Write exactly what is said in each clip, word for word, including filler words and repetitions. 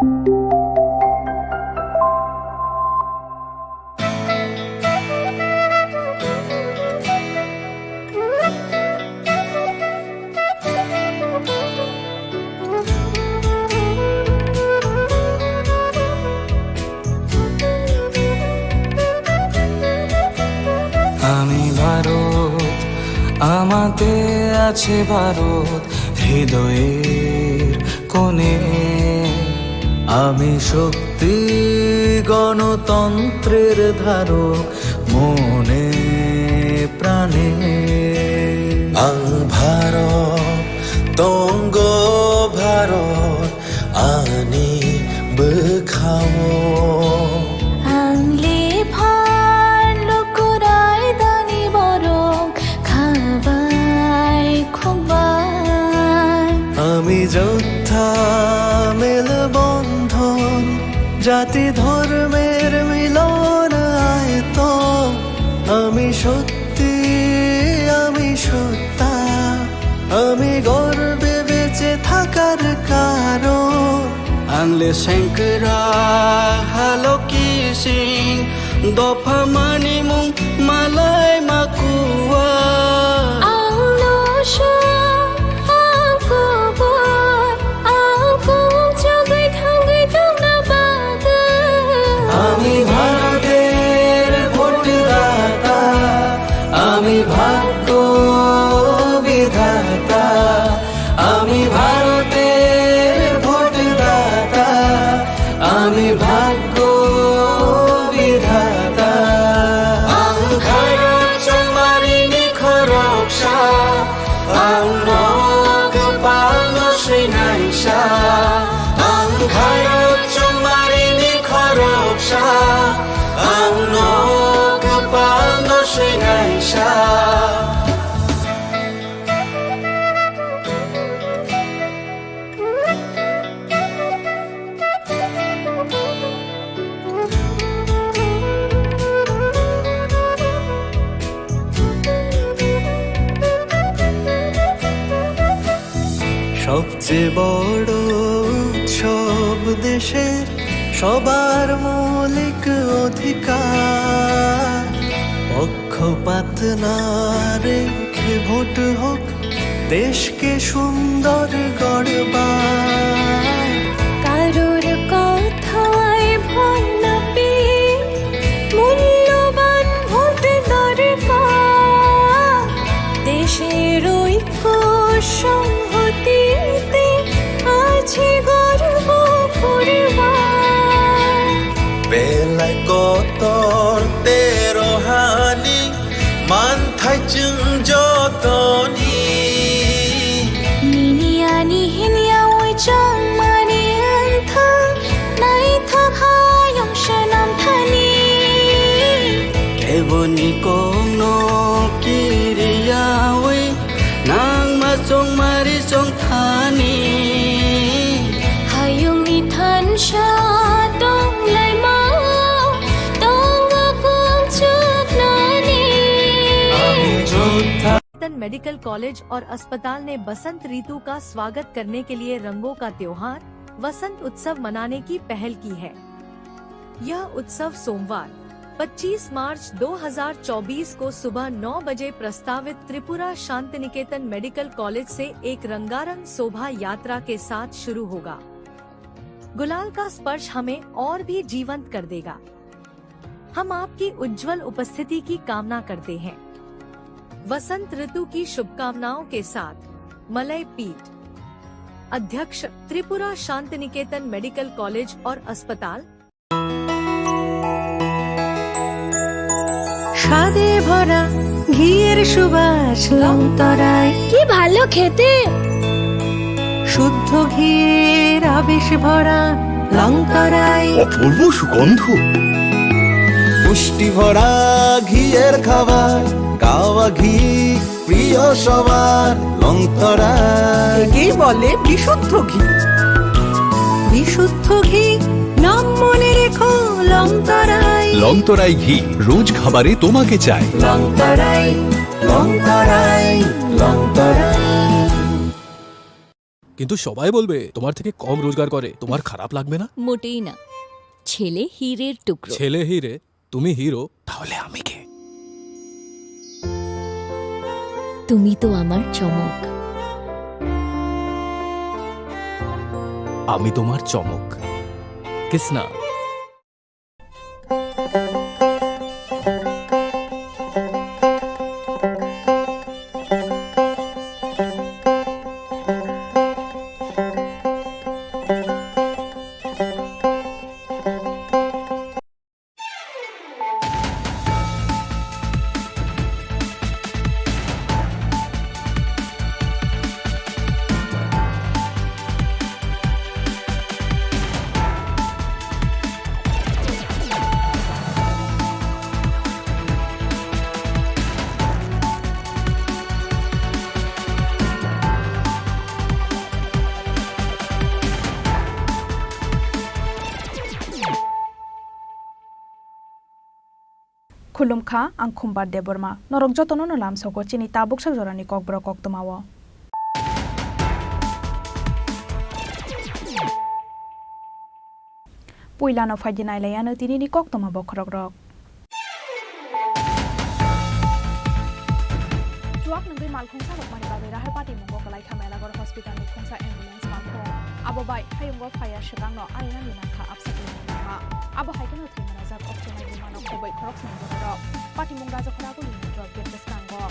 আমি ভারত, আমাতে আছে ভারত হৃদয়ের কোণে। আমি শক্তি, গণতন্ত্রের ধারক মনে প্রাণে। Ang Bharot, tongo Bharot, ani bwkhao. Ang lephar lukurai dani borok khabai khokbai. Ami jotha melbondhon, jati dhormer milon aito. Ami sotthi, ami sotta. Ami gorbe beche thakar karon. Ang le sengkra haloki sing dopha manimung malai makuwa. Ang no sha, ang kubur, ang kung chagui thangui tongna bagwi. Ami Bharoter bhotdata, ami bhagyo bidhata, ami Bharoter bhotdata, ami bhagyo bidhata. Ang Bharot chongmarini khoroksa, ang no kwpalno swinaisa. Ang Bharot chongmarini khoroksa, ang no kwpalno swinaisa. সবচেয়ে বড় উৎসব দেশের সবার মৌলিক অধিকার। পক্ষপাত না রেখে ভোট হোক, দেশকে সুন্দর গড়বার। কারোর কথায় ভয় না পেয়ে মূল্যবান ভোট দরকার। দেশের ঐক্য সংহতিতে আছে গর্ব করবার। Belai kotor tero hani manthai chwng jotoni. Nini ani hinya oi chongmani wngthang, naithok hayung swnam thani. Keboni kokno kiriyawi nangma chongmari chongthani. Hayungni thansa tonglaima tongo kung chuknani. Niketan Medical College और अस्पताल ने बसंत ऋतु का स्वागत करने के लिए रंगों का त्योहार वसंत उत्सव मनाने की पहल की है। यह उत्सव सोमवार, पच्चीस मार्च दो हज़ार चौबीस को सुबह नौ बजे प्रस्तावित त्रिपुरा शांति निकेतन मेडिकल कॉलेज से एक रंगारंग शोभा यात्रा के साथ शुरू होगा। गुलाल का स्पर्श हमें और भी जीवंत कर देगा। हम आपकी उज्जवल उपस्थिति की कामना करते हैं। वसंत ऋतु की शुभकामनाओं के साथ मलय पीठ, अध्यक्ष, त्रिपुरा शांति निकेतन मेडिकल कॉलेज और अस्पताल। স্বাদে ভরা ঘিয়ের সুবাস লংতরায়। কি ভালো খেতে! শুদ্ধ ঘিয়ের আবেশ ভরা লংতরায়। অপূর্ব সুগন্ধ। পুষ্টি ভরা ঘিয়ের খাবার, কাওয়া ঘি প্রিয় সবার, লংতরায়। একেই বলে বিশুদ্ধ ঘি। বিশুদ্ধ ঘি, নাম মনে রেখো, লংতরায়। লংতরায় ঘি, রোজ খাবারে তোমাকে চাই। লংতরায়, লংতরায়, লংতরায়। কিন্তু সবাই বলবে তোমার থেকে কম রোজগার করে। তোমার খারাপ লাগবে না? মোটেই না। ছেলে হীরের টুকরো। ছেলে হীরে, তুমি হিরো, তাহলে আমি কে? তুমি তো আমার চমক। আমি তোমার চমক। কিস না। Khulumkha, ang Khumbar Debbarma. Norok jotono no lamsogo chini tabuk sak jorani kokborok koktwmao. Puilano phaidi nailaiano tinini koktwma bokhorokrok. Chuak nwngwi malkhung salokmani bagwi Raharpati mungo kwlaikha Melagar hospitalni khungsa ambulance malkhung. Abo bai hayungo phaiya swkangno arinani nangkha apsa kwlwini langma. Abo hai kheno thwi manajak okchonai bumano khobwi khoroksni bororok. Patimung Rajakhora Gulini drop gate bwskango.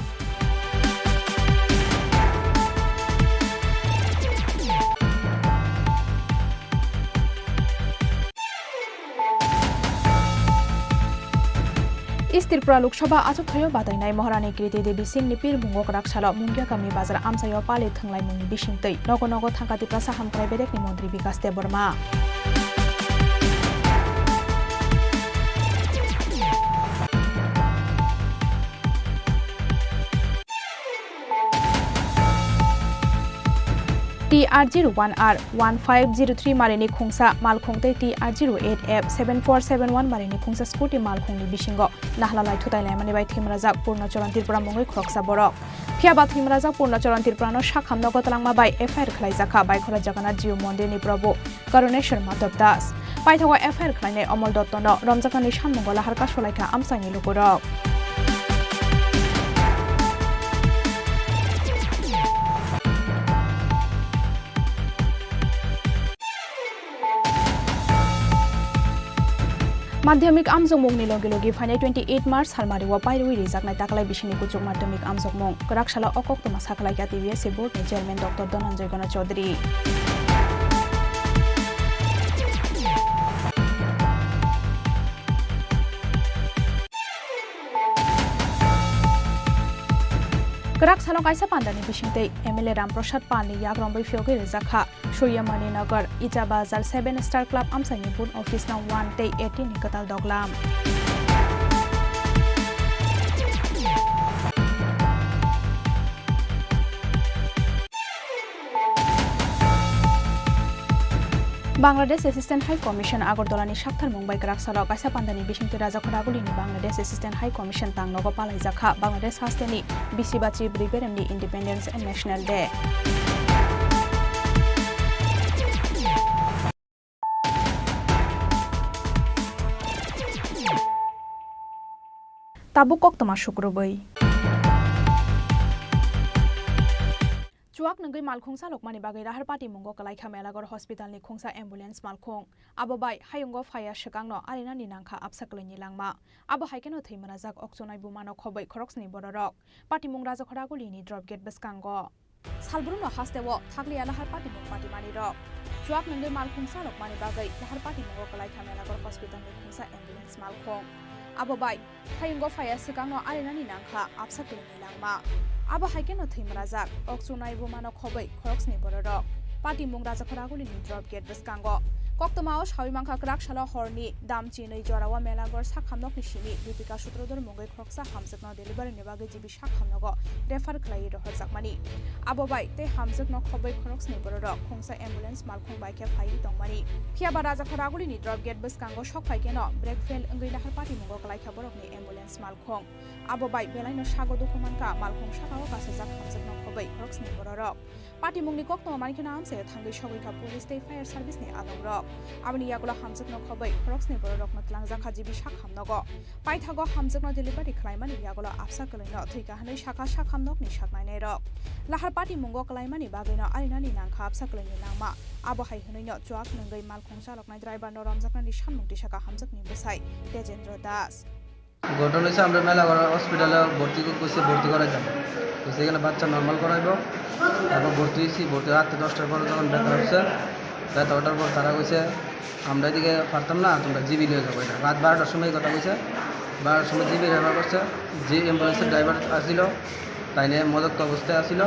East Tripura Lok Sabha achukthai-o batainai Maharani Kriti Devi Singh ni pir mungo kwrak salo Mungia Kami Bazar amchai-o pali thwnglaimungni bisingtwi nogo nogo thangkha Tiprasa hamkrai bedekni montri Bikas Debbarma. T R zero one R one five zero three marini khungsa malkhung tei T R zero eight F seven four seven one marini khungsa scooty malkhungni bisingo nahla lai thutai laimani bai thwimrajak Purna Charan Tripura mungwi khoroksa borok. Phiya ba thwimrajak Purna Charan Tripurano sakham nogo twlangma bai F I R khwlaijakha Baikhola Jagannath Jiu Mondirni Prabhu Karuneshwar Madhav Das. Paithago F I R khwlainai Omol Dottono romjaknani sammungo lahar kasulaikha amchaini lukurok. Madhyamik amjokmungni logi logi phainai twenty eight March salmario pairwi rijaknai taklai bisingni kuchuk madhyamik amjokmung. Kwrak salo o koktwma sakhlaikha T B S C board ni chairman Doctor Dhananjay Gana Chaudhary. Kwrak salo kaisa pandani bisingtwi M L A Ram Prasad Pal ni yak romwi phiyogwi rijak kha. Suryamani Nagar, Ita Bazar Seven Star Club amchaini board office no one tei eighteen ni kwtal doglam. Bangladesh Assistant High Commission Agartala ni sakthar mung bai kwrak salo kaisa pandani bisingtwi Rajakhora Gulini Bangladesh Assistant High Commission tang nogo palaijak kha Bangladesh hasteni bisi ba chibrwi beremni Independence and National Day. Tabuk koktwma sukrubwi. Chuak nwngwi malkhung salokmani bagwi Raharpati mungo kwlaikha Melagar hospitalni khungsa ambulance malkhung. Abo bai hayungo phaiya swkangno arinani nangkha apsa kwlwini langma. Abo hai kheno thwi manajak okchonai bumano khobwi khoroksni bororok. Patimung Rajakhora Gulini drop gate bwskango. Salbrumno hasteo thakliya lahar patimung patimanirok. Chuak nwngwi malkhung salokmani bagwi lahar patimungo kwlaikha Melagar hospitalni khungsa ambulance malkhung. Abo bai hayungo phaiya swkangno arinani nangkha apsa kwlwini langma. Abo hai kheno thwi manajak okchonai bumano khobwi khoroksni bororok. Patimung Rajakhora Gulini drop gate bwskango. Koktwmao sawi mankha kwrak salo horni dam chinwi jorao Melagor sakhamnokni simi Dipika Sutradhar mungwi khoroksa hamjwkno delivery ni bagwi G B sakhamnogo refer khlaiwi rohorjakmani. Abo bai tei hamjwkno khobwi khoroksni bororok khungsa ambulance malkhung bai khe phaiwi tongmani. Phiyaba Rajakhor Agulini drop gate bwskango sok phai kheno brake fail wngwi nahar patimungo kwlaikha borokni ambulance malkhung. Abo bai belaino sago dukhu mankha malkhung sakao kasijak hamjwkno khobwi khoroksni bororok. Patimungni koktwma mankhe no amchaio thangwi sogwi kha police tei fire service ni adongrok. Aboni yagulo hamjwkno khobwi khoroksni bororokno twlangjakha G B sakhamnogo. Paithago hamjwkno delivery khlaimani yagulo absa kwlwino thwikha hwnwi sakha sakhamnokni saknainairok. Lahar patimungo kwlaimani bagwino arinani nangkha absa kwlwini langma. Abo hai hwnwino chuak nwngwi malkhung chaloknai driver no romjaknani sanmung tisakha hamjwkni bwsai Tejendra Das. ঘটনা হয়েছে, আমরা মেলাগড় হসপিটালে ভর্তি কর-, করছি, ভর্তি করাইতাম। তো সেখানে বাচ্চা নর্মাল করাইবো, তারপর ভর্তি হয়েছি, ভর্তি রাত্রে দশটার পরে যখন ব্যথা উঠছে, ব্যথা ওঠার পর তারা কইছে, "আমরা এদিকে পারতাম না, তোমরা জিবি নিয়ে যাবো এটা।" রাত বারোটার সময় কথা কইছে, বারোটার সময় জিবি রেফার করছে, যে অ্যাম্বুলেন্সের ড্রাইভার আসছিল, তাই নিয়ে মদত অবস্থায় আসছিল,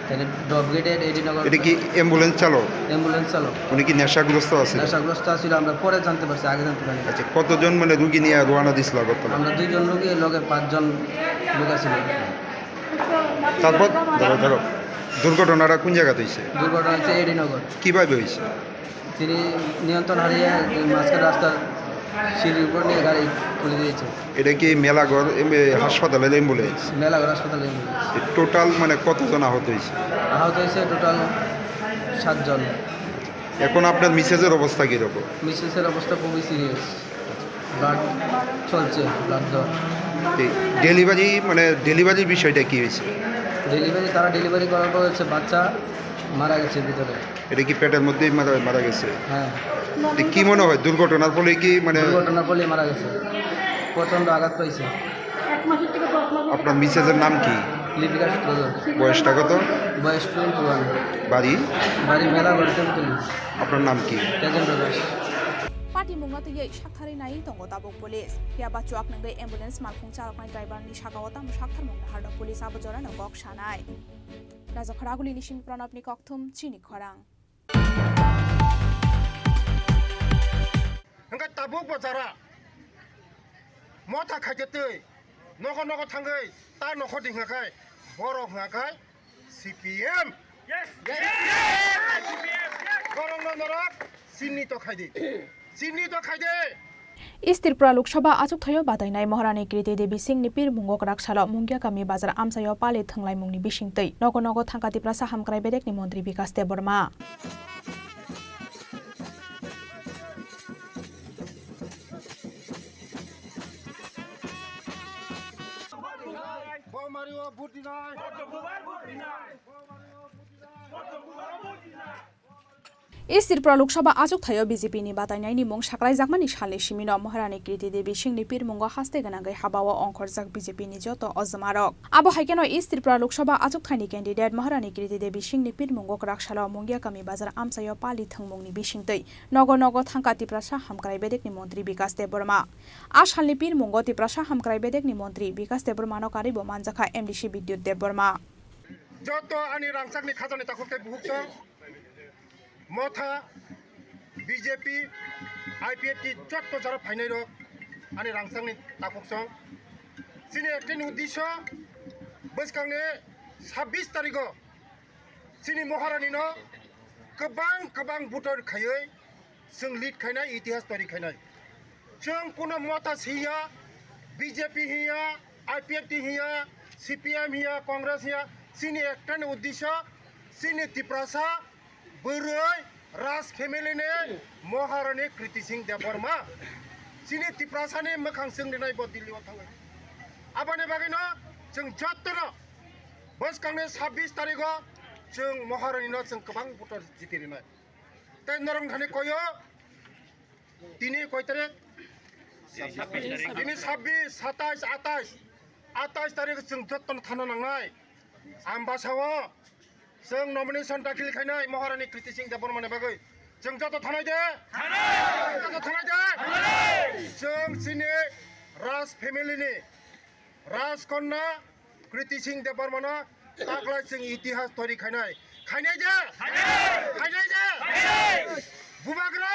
তাই নিয়ে ড্রপ গেটে এডি নগর। এটা কি অ্যাম্বুলেন্স চালক? অ্যাম্বুলেন্স চালক। উনি কি নেশাগ্রস্ত আছে? নেশাগ্রস্ত আছিল, আমরা পরে জানতে পারছি, আগে জানতে পারিনি। আচ্ছা, কতজন মানে রুগী নিয়ে রওনা দিছিল আগরতলা? আমরা দুইজন রুগী, লগে পাঁচজন লোক আছিল। তারপর ধরো, ধরো, দুর্ঘটনাটা কোন জায়গাতে হয়েছে? দুর্ঘটনা হচ্ছে এডি নগর। কিভাবে হয়েছে? তিনি নিয়ন্ত্রণ হারিয়ে মাঝখানে রাস্তার সিঁড়ির উপর নিয়ে গাড়ি তুলে দিয়েছে। এটা কি মেলাগড় এম-, এ, হাসপাতালের অ্যাম্বুলেন্স? মেলাগড় হাসপাতালের অ্যাম্বুলেন্স। টোটাল মানে কতজন আহত হয়েছে? আহত হয়েছে টোটাল সাতজন। এখন আপনার মিসেসের অবস্থা কীরকম? মিসেসের অবস্থা খুবই সিরিয়াস, ব্লাড চলছে, ব্লাড দেওয়া। এই ডেলিভারি, মানে ডেলিভারির বিষয়টা কী হয়েছে? ডেলিভারি, তারা ডেলিভারি করার পর হচ্ছে বাচ্চা মারা গেছে ভিতরে। এটা কি পেটের মধ্যেই মারা, মারা গেছে? হ্যাঁ। তো কি মনে হয়, দুর্ঘটনার ফলে কি, মানে দুর্ঘটনার ফলে মারা গেছে, প্রচণ্ড আঘাত পাইছে। আপনার মিসেসের নাম কি? লিপিকা সূত্রধর। বয়সটা কত? বয়স টোয়েন্টি ওয়ান। বাড়ি? বাড়ি মেলাগড় তেমতুলি। আপনার নাম কি? তেজেন্দ্র Das. Patimungno twiwi saktharwi naiwi tongo tabuk police. Phiya ba chuak nwngwi ambulance malkhung chaloknai driver ni sakao tamo saktharmung naharno police abo jorano kok sanai. Rajakhor Agulini simi Pranabni kokthum chini khorang. Hwnkhe tabuk bo jara motha khaikhe twi nogo nogo thangwi ta nokho di hwnkha khai borok hwnkha khai C P M. Yes. Yes. Yes. Borokno norok sinni to khaidi. Sinni to khaidi. East Tripura Lok Sabha achukthai-o batainai Maharani Kriti Devi Singh ni pirmungo kwrak salo Mungia kami bazar amchaio pali thwnglaimungni bisingtwi nogo nogo thangkha Tiprasa hamkrai bedekni montri Bikas Debbarma. East Tripura Lok Sabha achukthai-o B J P ni batainaini mung saklaijakmani salni simino Maharani Kriti Devi Singh ni pirmungo haste gwnangwi habao ongkhorjak B J P ni joto ojmarok. Abo hai kheno East Tripura Lok Sabha achukthaini candidate Maharani Kriti Devi Singh ni pirmungo kwrak salo Mungia kami bazar amchaio pali thwngmungni bisingtwi nogo nogo thangkha Tiprasa hamkrai bedekni montri Bikas Debbarma. A salni pirmungo Tiprasa hamkrai bedekni montri Bikas Debbarmano karwibo manjakha M D C Bidyut Debbarma. Joto ani rangchakni khajani takhuk tei bukhuk song, motha, B J P, I P F T joto jora phainai rok ani rangchakni takhuk song. Chini ekta ni uddesho bwskangni sabbish tarigo chini Maharani no kwbang kwbang butor khaiwi chwng lead khainai, itihas toiri khainai. Chwng kuno motha si ya, B J P hiya, I P F T hiya, C P M hiya, Congress hiya, chini ekta ni uddesho, chini Tiprasa bwrwi Raj family ni Maharani Kriti Singh Debbarma. Chini Tiprasa ni mwkhang chwng rinai bo Delhi o thangwi. Aboni bagwi no chwng jotono bwskangni sabbish tarigo chwng Maharani no chwng kwbang butor jiti rinai. Tei norok thani koyo, tini koi tarik? Tini sabbish, satais, atais. Atais tarik chwng jotono thana nangnai. Ambasa o chwng nomination dakhil khainai Maharani Kriti Singh Debbarma ni bagwi. Chwng joto thanai de? Thanai! Chwng joto thanai de? Thanai! Chwng chini Raj family ni Rajkanya Kriti Singh Debbarmano taklai chwng itihas toiri khainai. Khainai de? Khainai! Khainai de? Khainai! Bubagra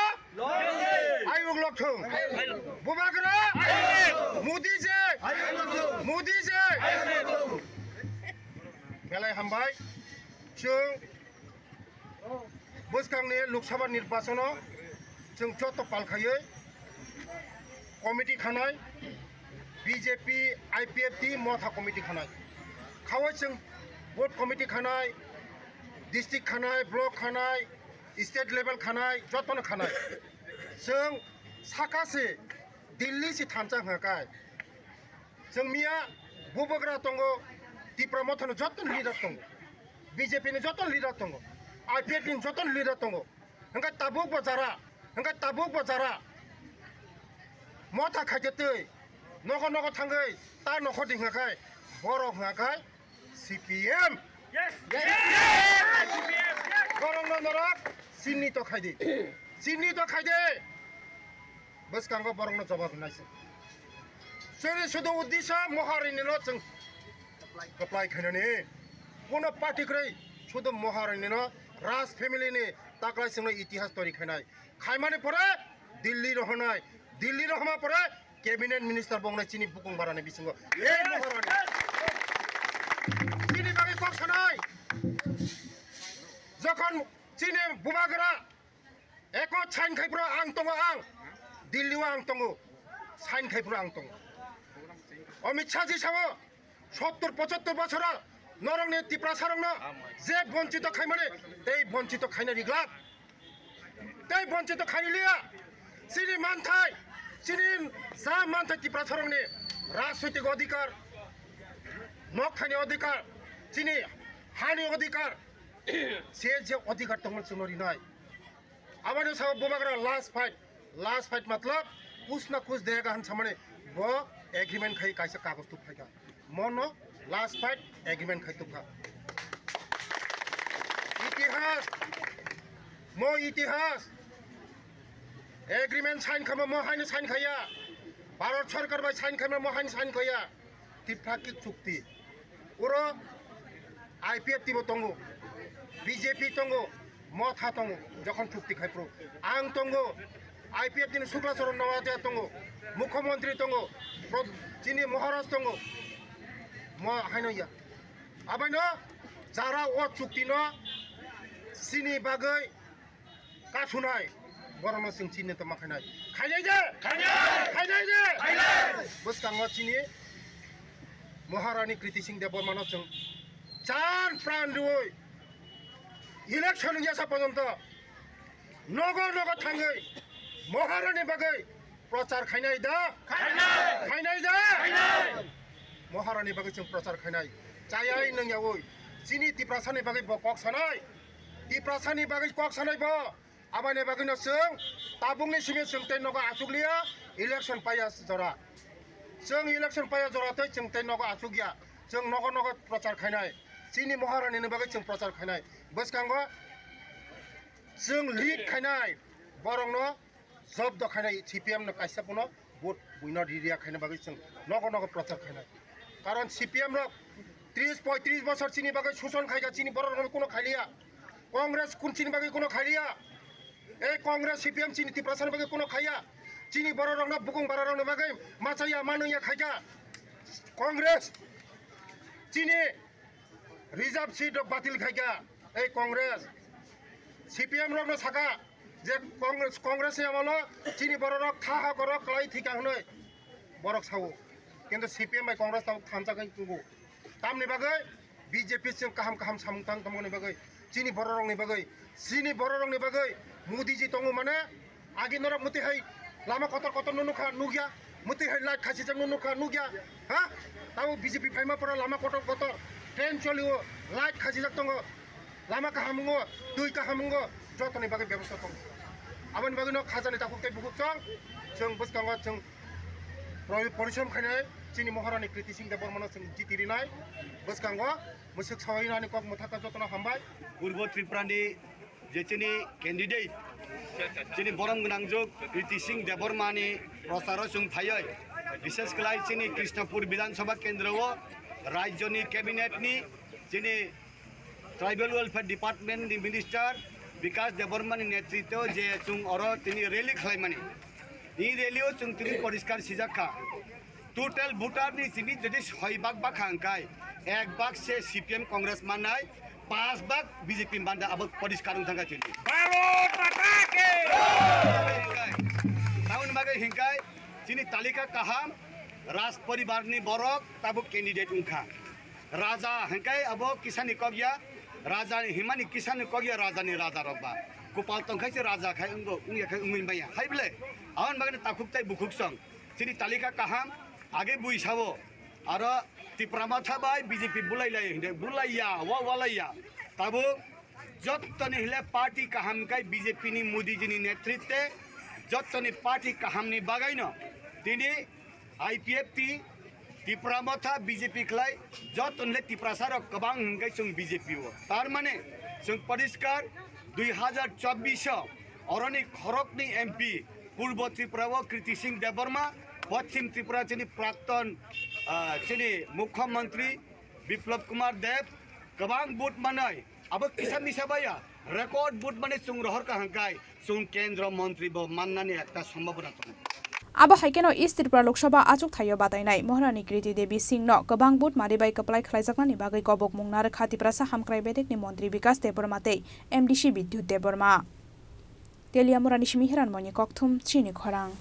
Bwskangni Lok Sabha nirbachano chwng joto pal khaiwi committee khanai, B J P, I P F T, Motha committee khanai. Khawi chwng booth committee khanai, district khanai, block khanai, state level khanai, jotono khanai. Chwng saka se Delhi se thansa hwnka kai. Chwng miya Bubagra tongo, Tipra Mothano joto leader tongo, B J P ni joto leader tongo, I P F ni joto leader tongo. Hwnkhe tabuk bo jara, hwnkhe tabuk bo jara. Motha khaikhe twi nogo nogo thangwi ta nokho di hwnka khai, borok hwnka khai C P M. Yes. Yes. Yes. C P M. Yes. Borokno norok sinni to khaidi. Sinni to khaidi. Bwskango borokno jobab hinai se. Chwngni sudu uddisho Moharanino chwng kwplai khainani. Kuno party kwrwi sudu Moharanino Raj family ni taklai chwngno itihas tori khainai. Khaimani pore Delhi rohonai. Delhi rohoma pore cabinet minister bongnai chini bukung barani bisingo. Ei Moharani. Chini bagwi kok sanai. Jokhon chini bubagra Eko sign khai phuru ang tongo ang. Delhi o ang tongo. Sign khai phuru ang tongo. Amit Shah ji sao, sottor pochottor bochoro norokni Tiprasa rokno je bonchito khaimani, tei bonchito khaina riglak. Tei bonchito khailiya. Chini manthai, chini ja manthai Tiprasa rokni rajnoitik odhikar, nokthani odhikar, chini hani odhikar, se je odhikar tongmani chwngno rinai. Aboni sao bubagra last fight, last fight matlab kuch na kuch dega han samani bo agreement khai kaisa kagoj tuk phaikha. Mono last fight agreement khai tukha. Itihas, mo itihas. Agreement sign khama mo haino sign khaya. Bharat sarkar bai sign khama mo haino sign khaya. Tripakik chukti. Uro I P F T bo tongo, B J P tongo, Motha tongo, jokhon chukti khai phuru. Ang tongo, I P F T ni Sukla Charan Noatia tongo, Mukhyamantri tongo, Pro-, chini Maharaj tongo, mo haino ya. Abaino jara o chukti no chini bagwi kasunai, borokno chwng chini tongma khainai. Khainai de? Khainai! Khainai de? Khainai! Bwskango chini Maharani Kriti Singh Debbarmano chwng chan pran rwui election wngya sa porjonto nogo nogo thangwi Maharani bagwi prochar khainai da? Khainai! Khainai da? Khainai! Maharani bagwi chwng prochar khainai. Chayai nungyaui. Chini Tiprasani bagwi bo kok sanai. Tiprasani bagwi kok sanai bo. Aboni bagwino chwng tabukni simi chwng tei nogo achukliya, election paiya jora. Chwng election paiya jora tei chwng tei nogo achukya. Chwng nogo nogo prochar khainai. Chini Maharanini bagwi chwng prochar khainai. Bwskango chwng lead khainai. Borokno jobdo khainai C P M no kaisa phano vote buino riya khaina bagwi chwng nogo nogo prochar khainai. Karon C P M rok tris poitris bosor chini bagwi suson khaikha, chini borok rokno kuno khailiya. Congress kun chini bagwi kuno khailiya. Ei Congress C P M chini Tiprasani bagwi kuno khaiya. Chini borok rokno bukung bara rokni bagwi machaya manwiya khaikha. Congress chini reserve seat rok batil khaikha. Ei Congress C P M rokno saka je Congress, Congress ni amolo chini borok rok kha ha gorok kwlai thika hwnwi borok sao. Kintu C P M bai Congress tabuk thansa khe tongo. Tamni bagwi B J P chwng kaham kaham samung tang tongmani bagwi, chini borok rokni bagwi, chini borok rokni bagwi Modi ji tongo mane, agi norok mwtwi hai lama kotor kotor no nukha, nukya, mwtwi hai light khasijak no nukha, nukya, ha? Tamo B J P phaima pora lama kotor kotor, train cholio, light khasijak tongo, lama kaham wngo, twi kaham wngo, jotoni bagwi bebosta tongo. Aboni bagwi no khajani takhuk tei bukhuk chwng, chwng bwskango chwng pori-, porishrom khainai, chini Maharani Kriti Singh Debbarmano chwng jiti rinai, bwskango. Mwswk sawi nani kok mwthaka jotono hambai. Purbo Tripura ni je chini candidate, chini borom gwnangjuk Kriti Singh Debbarma ni procharo chwng phaiwi, bishes khlai chini Krishnapur Bidhan Sabha kendro o rajyo ni cabinet ni chini Tribal Welfare Department ni Minister Bikash Debbarma ni netritwo je chwng oro tini rally khlaimani. Ni rally o chwng tini poriskar sijak kha. Total voter ni simi jodi soi bak bak kha hwnkhe, ek bak se C P M Congress mannai, Pas bak B J P manda abo poriskar wng thangkha chini. Bharat Mata ki! Taun bagwi hinkai chini talika kaham Raj poribar ni borok tabuk candidate wngkha. Raja hinkai abo kisani kokya, raja ni himani kisani kokya raja ni raja rok ba. Kupal tongkhai se raja khai wngbo wngya khai wngwi maya. Hai bole, awan bagwi takhuk tai bukhuk song. Chini talika kaham, age bui sabo. Aro Tipra Motha bai B J P bulai lai hinde, bulai ya, wa, walai ya. Tabo jottoni hile party kaham kai B J P ni Modi ji ni netritwe jottoni party kaham ni bagaino tini I P F T, Tipra Motha B J P khlai jottoni hile Tiprasa rok kwbang hingkai chwng B J P o. Tar mane chwng poriskar dui hajar chobbish o oroni khorokni M P Purbo Tripura o Kriti Singh Debbarma, Poschim Tripura chini prakton, ah, chini Mukhyamantri Biplab Kumar Deb, kwbang vote manai, abo kisa misa baya, record vote manai chwng rohor ka hangkai, chwng Kendra Mantri bo mannani ekta sombhabona tongo. Abo hai kheno East Tripura Lok Sabha achuk thaio batainai Maharani Kriti Devi Singh no kwbang vote mari bai kwplai khlaijaknani bagwi kobok mung narwkha Tiprasa Hamkrai Bedekni Montri Bikas Debbarma tei M D C Bidyut Debbarma. Teliamurani simi Hiranmoyni kokthum chini khorang.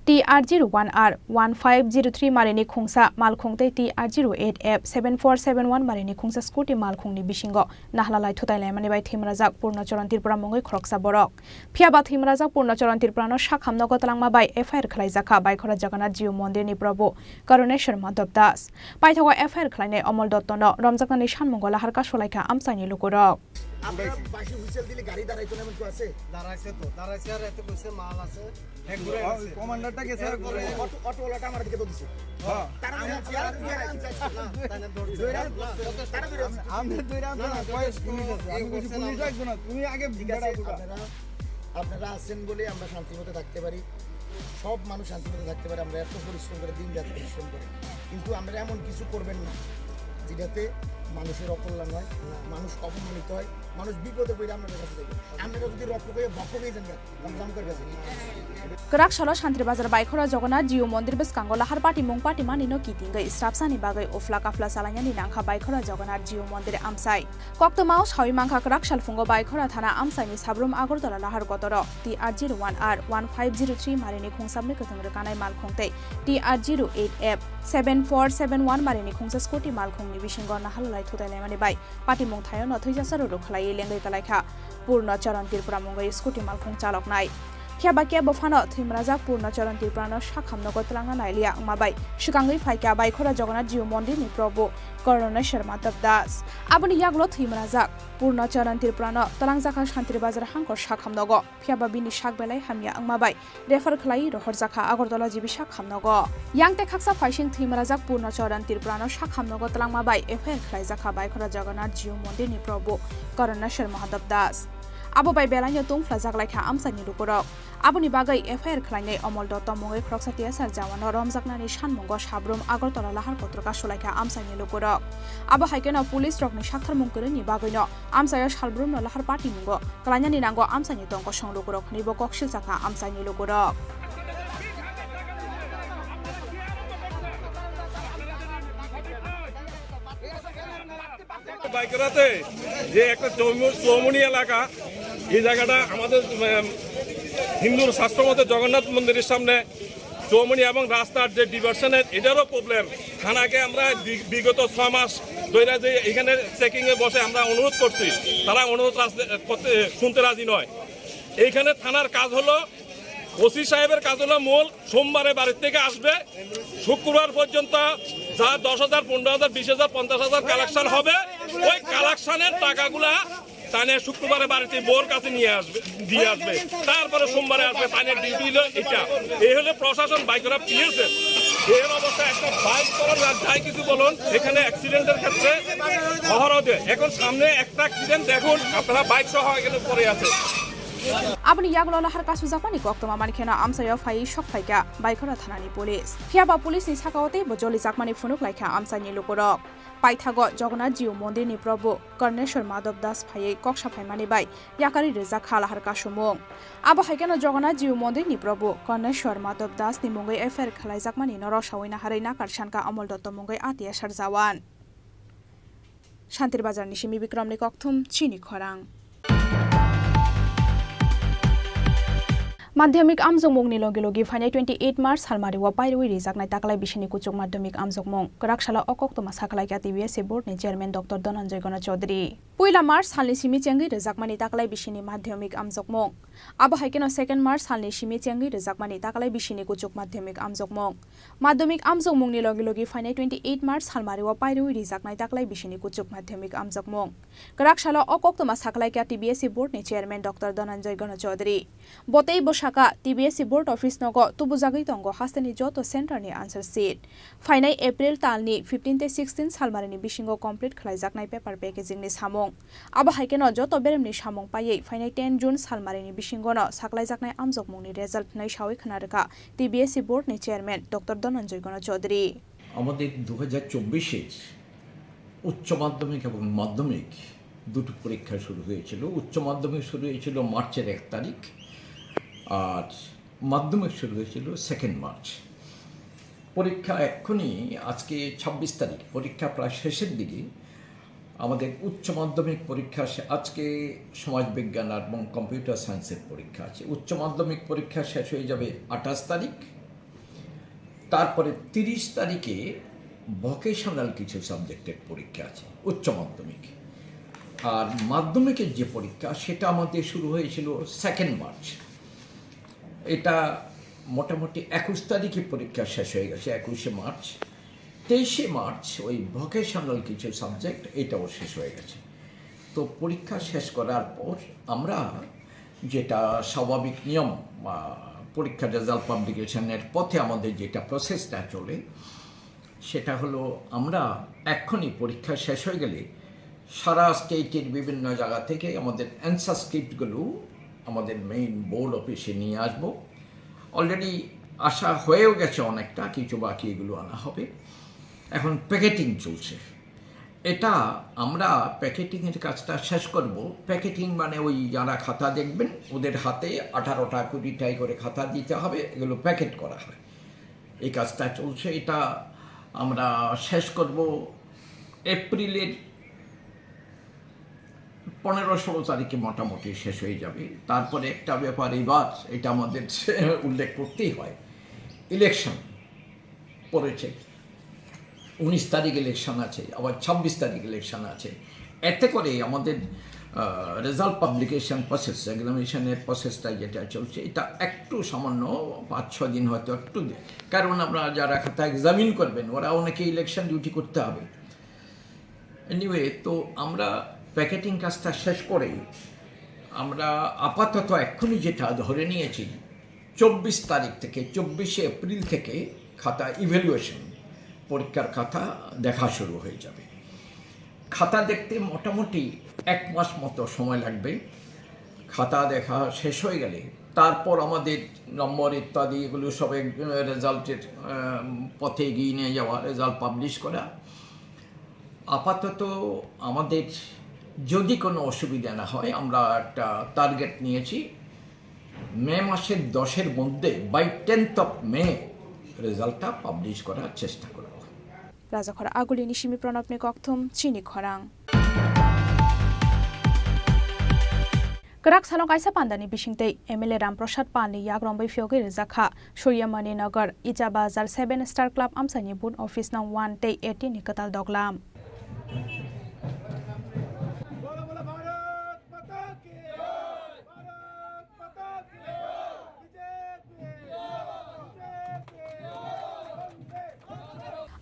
T R zero one R one five zero three marini khungsa malkhung tei T R zero eight F seven four seven one marini khungsa scooty malkhungni bisingo nahla lai thutai laimani bai thwimrajak Purno Charan Tripura mungwi khoroksa borok. Phiya ba thwimrajak Purno Charan Tripurano sakham nogo twlangma bai F I R khwlaijakha Baikhora Jagannath Jiu Mondirni Probhu Karuneshwar Madhav Das. Paithago F I R khwlainai Omol Dottono romjaknani sanmungo lahar kasulaikha amchaini lukurok. আপনারা বাঁশি হুইসেল দিলে গাড়ি দাঁড়াইতো না, এমন কেউ আছে? দাঁড়াইছে তো, দাঁড়াইছে আর এত কইছে মাল আছে। এক ঘুরে গেছে। কমান্ডারটা গেছে, এক ঘুরে গেছে। অটো, অটোওয়ালাটা আমার দিকে তো দিছে। হ্যাঁ। তারা বলছে, "আর তুই আর কি চাইছিস?" না, তাই না, ধরছে। ধরে না, আনছে। না, তারা ধরে আনছে। আমি ধরে আনছি না, না, না, কয়েক পুলিশ আছে। আমি এই বলছি, বলছে না, "পুলিশ না। একজন আছে, তুমি আগে ঠিক আছে, বেড়া ঘুরা।" আপনারা, আপনারা আছেন বলে আমরা শান্তি মতো থাকতে পারি। সব মানুষ শান্তি মতো থাকতে পারে। আমরা এত পরিশ্রম করে, দিন রাত পরিশ্রম করে, কিন্তু আমরা এমন কিছু করবেন না যেটাতে মানুষের অকল্যাণ হয়, মানুষ অপমানিত হয়, মানুষ বিপদে পড়ে আপনাদের কাছে যাবে। আপনারা যদি রক্ষক হয়ে ভক্ষক হয়ে যান, আমরা আমাদের কাছে। Kwrak salo Santri Bazar Baikhora Jagannath Jiu Mondir bwskango lahar patimung patimani no kitingwi srapsani bagwi ufla kafla chalainani nangkha Baikhora Jagannath Jiu Mondir amchai. Koktwmao sawi mankha kwrak salphungo Baikhora thana amchaini Sabrum Agartala lahar kotoro T R zero one R one five zero three marini khungsabni kwthwng rwkanai malkhung tei T R zero eight F seven four seven one marini khungsa scooty malkhungni bisingo naharlai thutai laimani bai patimung thaio no thwijasa ruru khwlaiwi lengwi kwlaikha Purno Charan Tripura mungwi scooty malkhung chaloknai. Phiya ba kebo phano thwimrajak Purno Charan Tripurano sakham nogo twlangna nailiya wngma bai swkangwi phaikha Baikhora Jagannath Jiu Mondirni Probhu Karuneshwar Madhav Das. Aboni yagulo thwimrajak Purno Charan Tripurano twlangjakha Santri Bazar hangkor sakham nogo. Phiya ba bini sak belai hamya wngma bai refer khwlaiwi rohorjakha Agartala G B sakham nogo. Yang tei khaksa phaising thwimrajak Purno Charan Tripurano sakham nogo twlangma bai F I R khwlaijakha Baikhora Jagannath Jiu Mondirni Probhu Karuneshwar Madhav Das. Abo bai belaino tungphlajak laikha amchaini lukurok. Aboni bagwi F I R khwlainai Omol Dotto mungwi khoroksa T S R jawano romjaknani sanmungo Sabrum Agartala lahar kotor kasulaikha amchaini lukurok. Abo hai kheno police rokni saktharmung kwrwini bagwino amchaio Salbrumno lahar patimungo kwlainani nango amchaini tongkosong lukurok hwnwibo kok silchakha amchaini lukurok. বাইকরাতে যে একটা চৌমু-, চৌমুহনী এলাকা, এই জায়গাটা আমাদের, উম, হিন্দুর শাস্ত্র মতে জগন্নাথ মন্দিরের সামনে চৌমুহনী এবং রাস্তার যে diversion-এর, এটারও problem। থানাকে আমরা বি-, বিগত ছয় মাস ধরে যে এখানে checking-এ বসে আমরা অনুরোধ করছি, তারা অনুরোধ রাজ-, করতে, শুনতে রাজি নয়। এইখানে থানার কাজ হলো, ওসি সাহেবের কাজ হলো মূল সোমবারে বাড়ির থেকে আসবে, শুক্রবার পর্যন্ত যা দশ হাজার, পনেরো হাজার, বিশ হাজার, পঞ্চাশ হাজার collection হবে, ওই collection-এর টাকাগুলা তানে শুক্রবারে বাড়িতে বউর কাছে নিয়ে আসবে, দিয়ে আসবে, তারপরে সোমবারে আসবে। তানে duty হলো এটা। এই হলো প্রশাসন বাইকরা পিএসএ। এর অবস্থা একটা বাইক চালান আর যাই কিছু বলুন, এখানে accident-এর ক্ষেত্রে অহরহ দেয়। এখন সামনে একটা accident দেখুন, আপনারা বাইক সহ এখানে পড়ে আছে। Aboni yagulo lahar kasujakmani koktwma mankheno amchaio phaiwi sok phaikha Baikhora thanani police. Phiya ba police ni sakao teibo jolijakmani phunuk laikha amchaini lukurok. Paithago Jagannath Jiu Mondirni Probhu Karneshwar Madhav Das phaiwi kok saphaimani bai yakarwi rijak kha lahar kasumung. Abo hai kheno Jagannath Jiu Mondirni Probhu Karneshwar Madhav Das ni mungwi F I R khlaijakmani no rosawi naharwi nakar sanka Amol Dotto mungwi A T S R jawan. Shantir Bazar ni simi Bikram ni kokthum chini khorang. Madhyamik amjokmung ni logi logi phainai twenty eight March salmari o pairwi rijaknai taklai bisini kuchuk madhyamik amjokmung. Kwrak salo o koktwma sakhlai kha T B S C board ni chairman Doctor Dhananjay Gana Chaudhary. Puila March salni simi chengwi rijakmani taklai bisini madhyamik amjokmung. Abo hai kheno second March salni simi chengwi rijakmani taklai bisini kuchuk madhyamik amjokmung. Madhyamik amjokmungni logi logi phainai twenty eight March salmari o pairwi rijaknai taklai bisini kuchuk madhyamik amjokmung. Kwrak salo o koktwma sakhlai kha T B S C board ni chairman Doctor Dhananjay Gana Chaudhary. Bo tei bwsaka T B S C board office nogo tubujagwi tongo hasteni joto center ni answer sheet. Phainai April talni fifteen tei sixteen salmarini bisingo complete khlaijaknai paper packaging ni samung. Abo hai kheno joto beremni samung paiwi phainai ten June salmarini bisingono saklaijaknai amjokmungni result hwnwi sawi khna rwkha T B S C board ni chairman Doctor Dhananjay Gana Chaudhary. আমাদের দু হাজার চব্বিশের উচ্চ মাধ্যমিক এবং মাধ্যমিক দুটো পরীক্ষা শুরু হয়েছিল। উচ্চ মাধ্যমিক শুরু হয়েছিল মার্চের এক তারিখ, আর মাধ্যমিক শুরু হয়েছিল সেকেন্ড মার্চ। পরীক্ষা এক্ষুনি, আজকে ছাব্বিশ তারিখ, পরীক্ষা প্রায় শেষের দিকে। আমাদের উচ্চ মাধ্যমিক পরীক্ষা শে-, আজকে সমাজবিজ্ঞান এবং কম্পিউটার সায়েন্সের পরীক্ষা আছে। উচ্চ মাধ্যমিক পরীক্ষা শেষ হয়ে যাবে আঠাশ তারিখ। তারপরে তিরিশ তারিখে ভোকেশনাল কিছু সাবজেক্টের পরীক্ষা আছে, উচ্চ মাধ্যমিক। আর মাধ্যমিকের যে পরীক্ষা, সেটা আমাদের শুরু হয়েছিল সেকেন্ড মার্চ। এটা মোটামুটি একুশ তারিখে পরীক্ষা শেষ হয়ে গেছে, একুশে মার্চ। তেইশে মার্চ ওই ভোকেশনাল কিছু সাবজেক্ট, এটাও শেষ হয়ে গেছে। তো পরীক্ষা শেষ করার পর আমরা যেটা স্বাভাবিক নিয়ম, আহ, পরীক্ষার রেজাল্ট পাবলিকেশনের পথে আমাদের যেটা প্রসেসটা চলে, সেটা হলো আমরা এক্ষুনি পরীক্ষা শেষ হয়ে গেলে সারা স্টেটের বিভিন্ন জায়গা থেকে আমাদের অ্যান্সার স্ক্রিপ্টগুলো আমাদের মেইন বোর্ড অফিসে নিয়ে আসবো। অলরেডি আসা হয়েও গেছে অনেকটা, কিছু বাকি এগুলো আনা হবে। এখন প্যাকেটিং চলছে। এটা আমরা প্যাকেটিংয়ের কাজটা শেষ করব। প্যাকেটিং মানে ওই যারা খাতা দেখবেন, ওদের হাতে আঠারোটা কুড়িটাই করে খাতা দিতে হবে, এগুলো প্যাকেট করা হয়। এই কাজটা চলছে, এটা আমরা শেষ করব এপ্রিলের পনেরো ষোলো তারিখে মোটামুটি শেষ হয়ে যাবে। তারপরে একটা ব্যাপার এবার এটা আমাদের উল্লেখ করতেই হয়, ইলেকশন পড়েছে, উনিশ তারিখ ইলেকশন আছে, আবার ছাব্বিশ তারিখ ইলেকশন আছে। এতে করে আমাদের, আহ, রেজাল্ট পাবলিকেশন প্রসেস, এক্সামিনেশনের প্রসেসটা যেটা চলছে, এটা একটু সামান্য পাঁচ ছ দিন হয়তো একটু দে-, কারণ আমরা যারা খাতা এক্সামিন করবেন, ওরা অনেকে ইলেকশন ডিউটি করতে হবে। এনিওয়ে, তো আমরা প্যাকেটিং কাজটা শেষ করেই আমরা আপাতত এক্ষুনি যেটা ধরে নিয়েছি, চব্বিশ তারিখ থেকে, চব্বিশে এপ্রিল থেকে খাতা ইভ্যালুয়েশন, পরীক্ষার খাতা দেখা শুরু হয়ে যাবে। খাতা দেখতে মোটামুটি এক মাস মতো সময় লাগবে। খাতা দেখা শেষ হয়ে গেলে তারপর আমাদের নম্বর ইত্যাদি এগুলো সব এক-, রেজাল্টের, আহ, পথে এগিয়ে নিয়ে যাওয়া, রেজাল্ট পাবলিশ করা। আপাতত আমাদের যদি কোনো অসুবিধা না হয়, আমরা একটা টার্গেট নিয়েছি, মে মাসের দশের মধ্যে, বাই টেন্থ অফ মে, রেজাল্টটা পাবলিশ করার চেষ্টা করব। Rajakhor Aguli ni simi Pranab ni kokthum chini khorang. Kwrak salo kaisa pandani bisingtwi M L A Ramprasad Pal ni yagrong bai phiyogwi rijak kha Suryamani Nagar, Icha Bazar Seven Star Club amchaini booth office nong one tei eighteen ni kwtal doglam.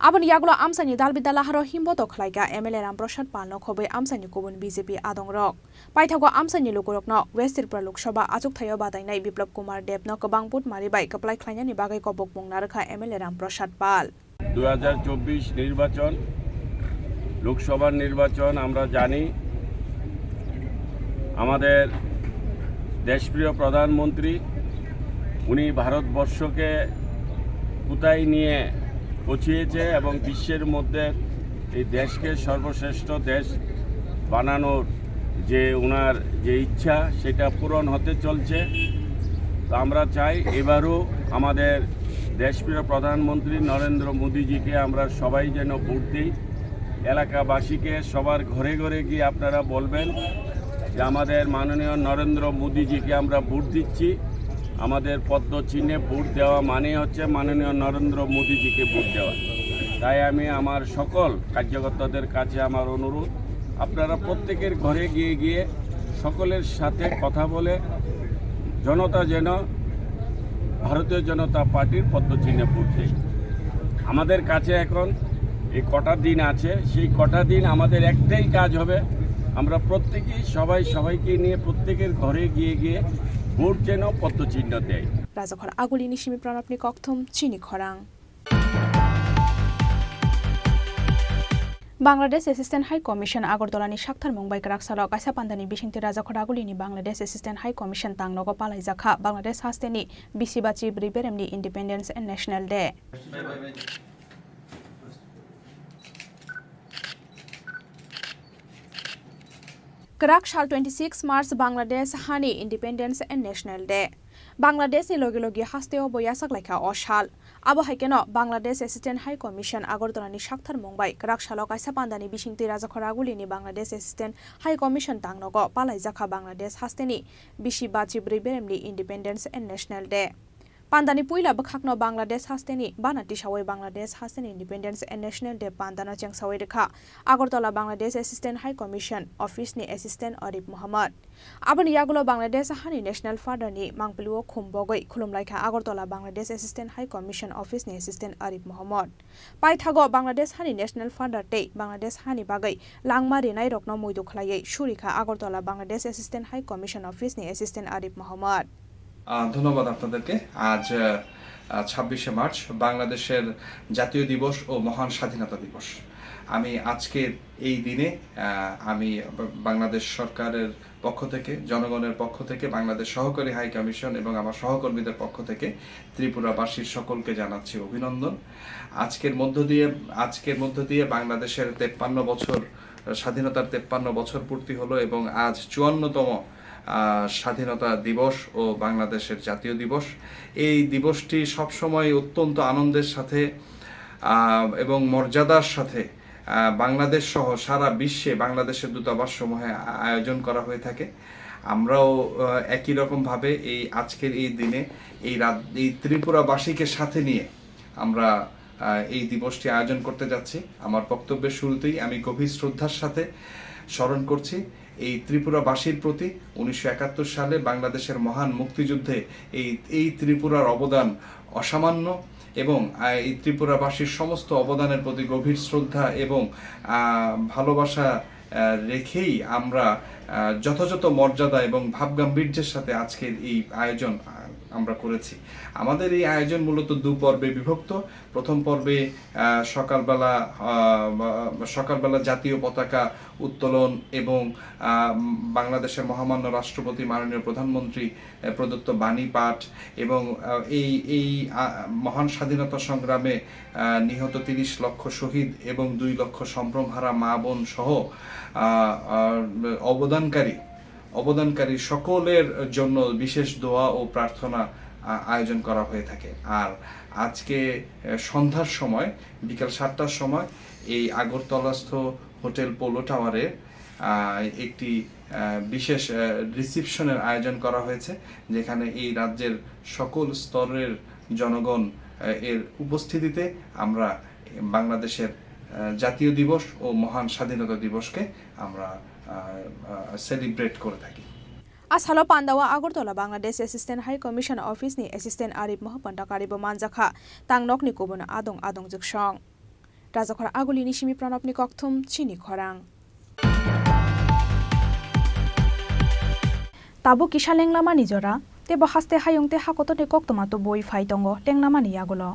Aboni yagulo amchaini dalbi dalaharo himboto khlaikha M L A Ramprasad Palno khobwi amchaini kubun B J P adongrok. Paithago amchaini lukurokno West Tripura Lok Sabha achukthai-o batainai Biplab Kumar Debno kwbang vote mari bai kwplai khlainani bagwi kobokmung narwkha M L A Ramprasad Pal. দুই হাজার চব্বিশ নির্বাচন, লোকসভার নির্বাচন, আমরা জানি আমাদের দেশপ্রিয় প্রধানমন্ত্রী, উনি ভারতবর্ষকে কোথায় নিয়ে পৌঁছিয়েছে এবং বিশ্বের মধ্যে এই দেশকে সর্বশ্রেষ্ঠ দেশ বানানোর যে ওনার যে ইচ্ছা, সেটা পূরণ হতে চলছে। তো আমরা চাই এবারও আমাদের দেশপ্রিয় প্রধানমন্ত্রী নরেন্দ্র মোদীজিকে আমরা সবাই যেন ভোট দিই। এলাকাবাসীকে সবার ঘরে ঘরে গিয়ে আপনারা বলবেন যে আমাদের মাননীয় নরেন্দ্র মোদীজিকে আমরা ভোট দিচ্ছি। আমাদের পদ্ম চিহ্নে ভোট দেওয়া মানেই হচ্ছে মাননীয় নরেন্দ্র মোদীজিকে ভোট দেওয়া। তাই আমি আমার সকল কার্যকর্তাদের কাছে আমার অনুরোধ, আপনারা প্রত্যেকের ঘরে গিয়ে গিয়ে সকলের সাথে কথা বলে জনতা যেন ভারতীয় জনতা পার্টির পদ্ম চিহ্নে ভোট দেয়। আমাদের কাছে এখন এই কটা দিন আছে, সেই কটা দিন আমাদের একটাই কাজ হবে, আমরা প্রত্যেকেই সবাই সবাইকে নিয়ে প্রত্যেকের ঘরে গিয়ে গিয়ে ভোট যেন পদ্ম চিহ্ন দেয়। Rajakhor Agulini simi Pranabni kokthum chini khorang. Bangladesh Assistant High Commission Agartala ni saktharmung bai kwrak salo kaisa pandani bisingtwi Rajakhor Agulini Bangladesh Assistant High Commission tangnogo palaijakha Bangladesh hasteni bisi ba chibrwi beremni Independence and National Day. Kwrak sal twenty six March Bangladesh hani Independence and National Day. Bangladesh ni logi logi hasteo bo yasak laikha o sal. Abo hai kheno Bangladesh Assistant High Commission Agartala ni saktharmung bai kwrak salo kaisa pandani bisingtwi Rajakhor Agulini Bangladesh Assistant High Commission tangnogo palaijakha Bangladesh hasteni bisi ba chibrwi beremni Independence and National Day. Pandani puila bwkhakno Bangladesh hasteni bana tisawi Bangladesh hasteni Independence and National Day pandano chengsawi rwkha Agartala Bangladesh Assistant High Commission Office ni Assistant Arif Mohammad. Aboni yagulo Bangladesh hani National Father ni mangpili o khum bogwi khulumlaikha Agartala Bangladesh Assistant High Commission Office ni Assistant Arif Mohammad. Paithago Bangladesh hani National Father tei Bangladesh hani bagwi langma rinai rokno muitu khlaiwi surikha Agartala Bangladesh Assistant High Commission Office ni Assistant Arif Mohammad. আহ, ধন্যবাদ আপনাদেরকে। আজ, আহ, আহ, ছাব্বিশে মার্চ বাংলাদেশের জাতীয় দিবস ও মহান স্বাধীনতা দিবস। আমি আজকের এই দিনে, আহ, আমি বা-, বাংলাদেশ সরকারের পক্ষ থেকে, জনগণের পক্ষ থেকে, বাংলাদেশ সহকারী হাই কমিশন এবং আমার সহকর্মীদের পক্ষ থেকে ত্রিপুরাবাসীর সকলকে জানাচ্ছি অভিনন্দন। আজকের মধ্য দিয়ে, আজকের মধ্য দিয়ে বাংলাদেশের তেপ্পান্ন বছর, স্বাধীনতার তেপ্পান্ন বছর পূর্তি হলো এবং আজ চুয়ান্নতম, আহ, স্বাধীনতা দিবস ও বাংলাদেশের জাতীয় দিবস। এই দিবসটি সবসময় অত্যন্ত আনন্দের সাথে, আহ, এবং মর্যাদার সাথে, আহ, বাংলাদেশ সহ সারা বিশ্বে বাংলাদেশের দূতাবাস সমূহে আ-, আয়োজন করা হয়ে থাকে। আমরাও, আহ, একই রকমভাবে এই আজকের এই দিনে এই রাত, এই ত্রিপুরাবাসীকে সাথে নিয়ে আমরা, আহ, এই দিবসটি আয়োজন করতে যাচ্ছি। আমার বক্তব্যের শুরুতেই আমি গভীর শ্রদ্ধার সাথে স্মরণ করছি এই ত্রিপুরাবাসীর প্রতি উনিশশো একাত্তর সালে বাংলাদেশের মহান মুক্তিযুদ্ধে এই, এই ত্রিপুরার অবদান অসামান্য এবং, আহ, এই ত্রিপুরাবাসীর সমস্ত অবদানের প্রতি গভীর শ্রদ্ধা এবং, আহ, ভালোবাসা, আহ, রেখেই আমরা, আহ, যথাযথ মর্যাদা এবং ভাবগাম্ভীর্যের সাথে আজকের এই আয়োজন, আহ, আমরা করেছি। আমাদের এই আয়োজন মূলত দু পর্বে বিভক্ত। প্রথম পর্বে, আহ, সকালবেলা, আহ, বা-, সকালবেলা জাতীয় পতাকা উত্তোলন এবং, আহ, বাংলাদেশের মহামান্য রাষ্ট্রপতি, মাননীয় প্রধানমন্ত্রী, আহ, প্রদত্ত বাণী পাঠ এবং, আহ, এই, এই, আহ, মহান স্বাধীনতা সংগ্রামে, আহ, নিহত তিরিশ লক্ষ শহীদ এবং দুই লক্ষ সম্ভ্রমহারা মা বোন সহ, আহ, আহ, অবদানকারী, অবদানকারী সকলের জন্য বিশেষ দোয়া ও প্রার্থনা, আহ, আয়োজন করা হয়ে থাকে। আর আজকে, আহ, সন্ধ্যার সময়, বিকাল সাতটার সময় এই আগরতলাস্থ হোটেল পোলো টাওয়ারে, আহ, একটি, আহ, বিশেষ, আহ, রিসেপশনের আয়োজন করা হয়েছে, যেখানে এই রাজ্যের সকল স্তরের জনগণ, আহ, এর উপস্থিতিতে আমরা বাংলাদেশের, আহ, জাতীয় দিবস ও মহান স্বাধীনতা দিবসকে আমরা, আহ, আহ, সেলিব্রেট করে থাকি। A salo pandao Agartala Bangladesh Assistant High Commission Office ni Assistant Arif Mohammad Dakari bo manjakha tangnokni kubun adong adong jwksong. Rajakhor Agulini simi Pranabni kokthum chini khorang. Tabuk kisa lenglamani jora, tebo haste hayung tei hakotorni koktwma tubui phai tongo lenglamani yagulo.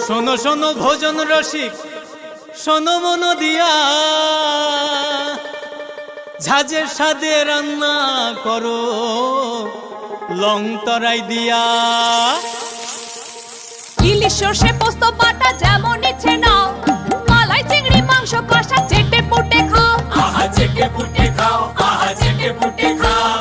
শোনো শোনো ভজন রসিক, শোনো মন দিয়া, ঝাঁঝের স্বাদে রান্না করো, লং তরাই দিয়া। ইলিশ সর্ষে পোস্ত বাটা যেমন ইচ্ছে নাও, মালাই চিংড়ি মাংস কষা চেটে পুটে খাও। আহা চেটে পুটে খাও, আহা চেটে পুটে খাও।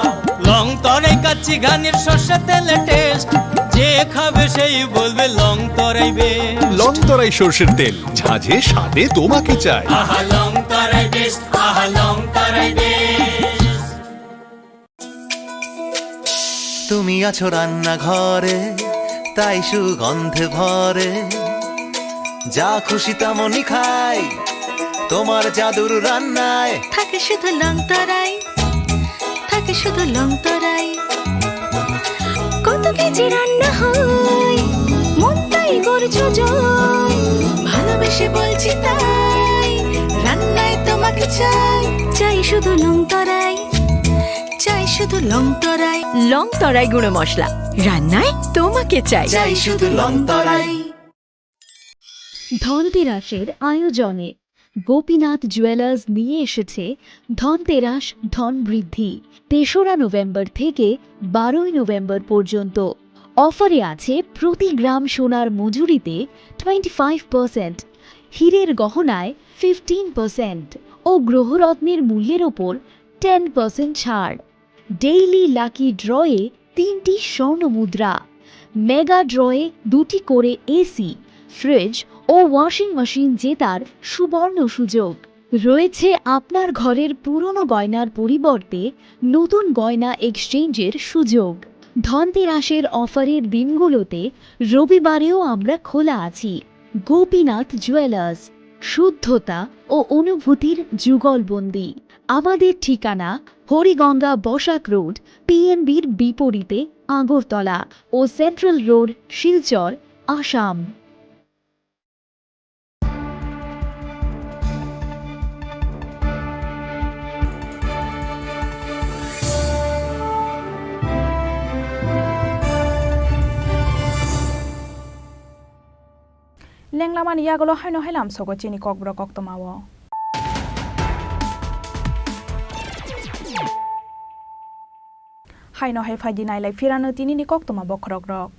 লং তরাই কাচ্চি ঘানির সর্ষে তেলে টেস্ট, যে খাবে সেই বলবে লং তরাই বেস্ট। লং তরাই সর্ষের তেল, ঝাঁঝে স্বাদে তোমাকে চাই। আহা লং তরাই বেস্ট, আহা লং তরাই বেস্ট। তুমি আছো রান্নাঘরে, তাই সুগন্ধে ভরে। যা খুশি তেমনই খাই, তোমার জাদুর রান্নায়। থাকে শুধু লং তরাই, থাকে শুধু লং তরাই। কত কেজি রান্না হয়, মন তাই করছো জয়। ভালোবেসে বলছি তাই, রান্নায় তোমাকে চাই। চাই শুধু লং তরাই, চাই শুধু লং তরাই। লং তরাই গুঁড়ো মশলা, রান্নায় তোমাকে চাই। চাই শুধু লং তরাই। ধনতেরাসের আয়োজনে গোপীনাথ জুয়েলার্স নিয়ে এসেছে ধনতেরাস ধন বৃদ্ধি। তেসরা নভেম্বর থেকে বারোই নভেম্বর পর্যন্ত অফারে আছে প্রতি গ্রাম সোনার মজুরিতে টোয়েন্টি ফাইভ পার্সেন্ট, হীরের গহনায় ফিফটিন পার্সেন্ট ও গ্রহরত্নের মূল্যের ওপর টেন পার্সেন্ট ছাড়। ডেইলি লাকি ড্রয়ে তিনটি স্বর্ণ মুদ্রা, মেগা ড্রয়ে দুটি করে এসি, ফ্রিজ ও ওয়াশিং মেশিন জেতার সুবর্ণ সুযোগ। রয়েছে আপনার ঘরের পুরনো গয়নার পরিবর্তে নতুন গয়না এক্সচেঞ্জের সুযোগ। ধনতেরাসের অফারের দিনগুলোতে রবিবারেও আমরা খোলা আছি। গোপীনাথ জুয়েলার্স, শুদ্ধতা ও অনুভূতির যুগলবন্দি। আমাদের ঠিকানা হরিগঙ্গা বসাক রোড, পিএনবির বিপরীতে আগরতলা ও central road, Silchar, Assam. Lenglamani yagulo haino hai lamsogo chini kokborok koktwmao. Haino hai phaidi nailai phirano tinini koktwma bokhorokrok.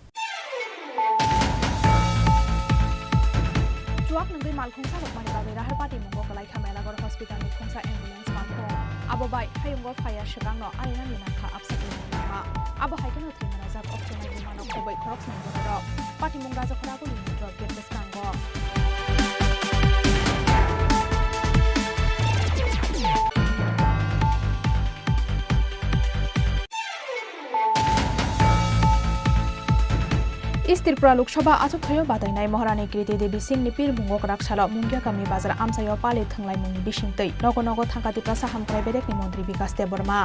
Chuak nwngwi malkhung salokmani bagwi Raharpati mungo kwlai kha Melagar hospitalni khungsa ambulance malkhung. Abo bai hayungo phaiya swkangno arinani nangkha apsakni lama. Abo hai kheno thwimajak okchonai bumano khobwi khoroksni bororok. Patimung Rajakhora Gulini drop gate bwskango. East Tripura Lok Sabha achukthai-o batainai Maharani Kriti Devi Singh ni pir mungo kwrak salo Mungia Kami Bazar amchai-o pali thwnglaimungni bisingtwi nogo nogo thangkha Tiprasa Hamkrai Bedekni Montri Bikas Debbarma.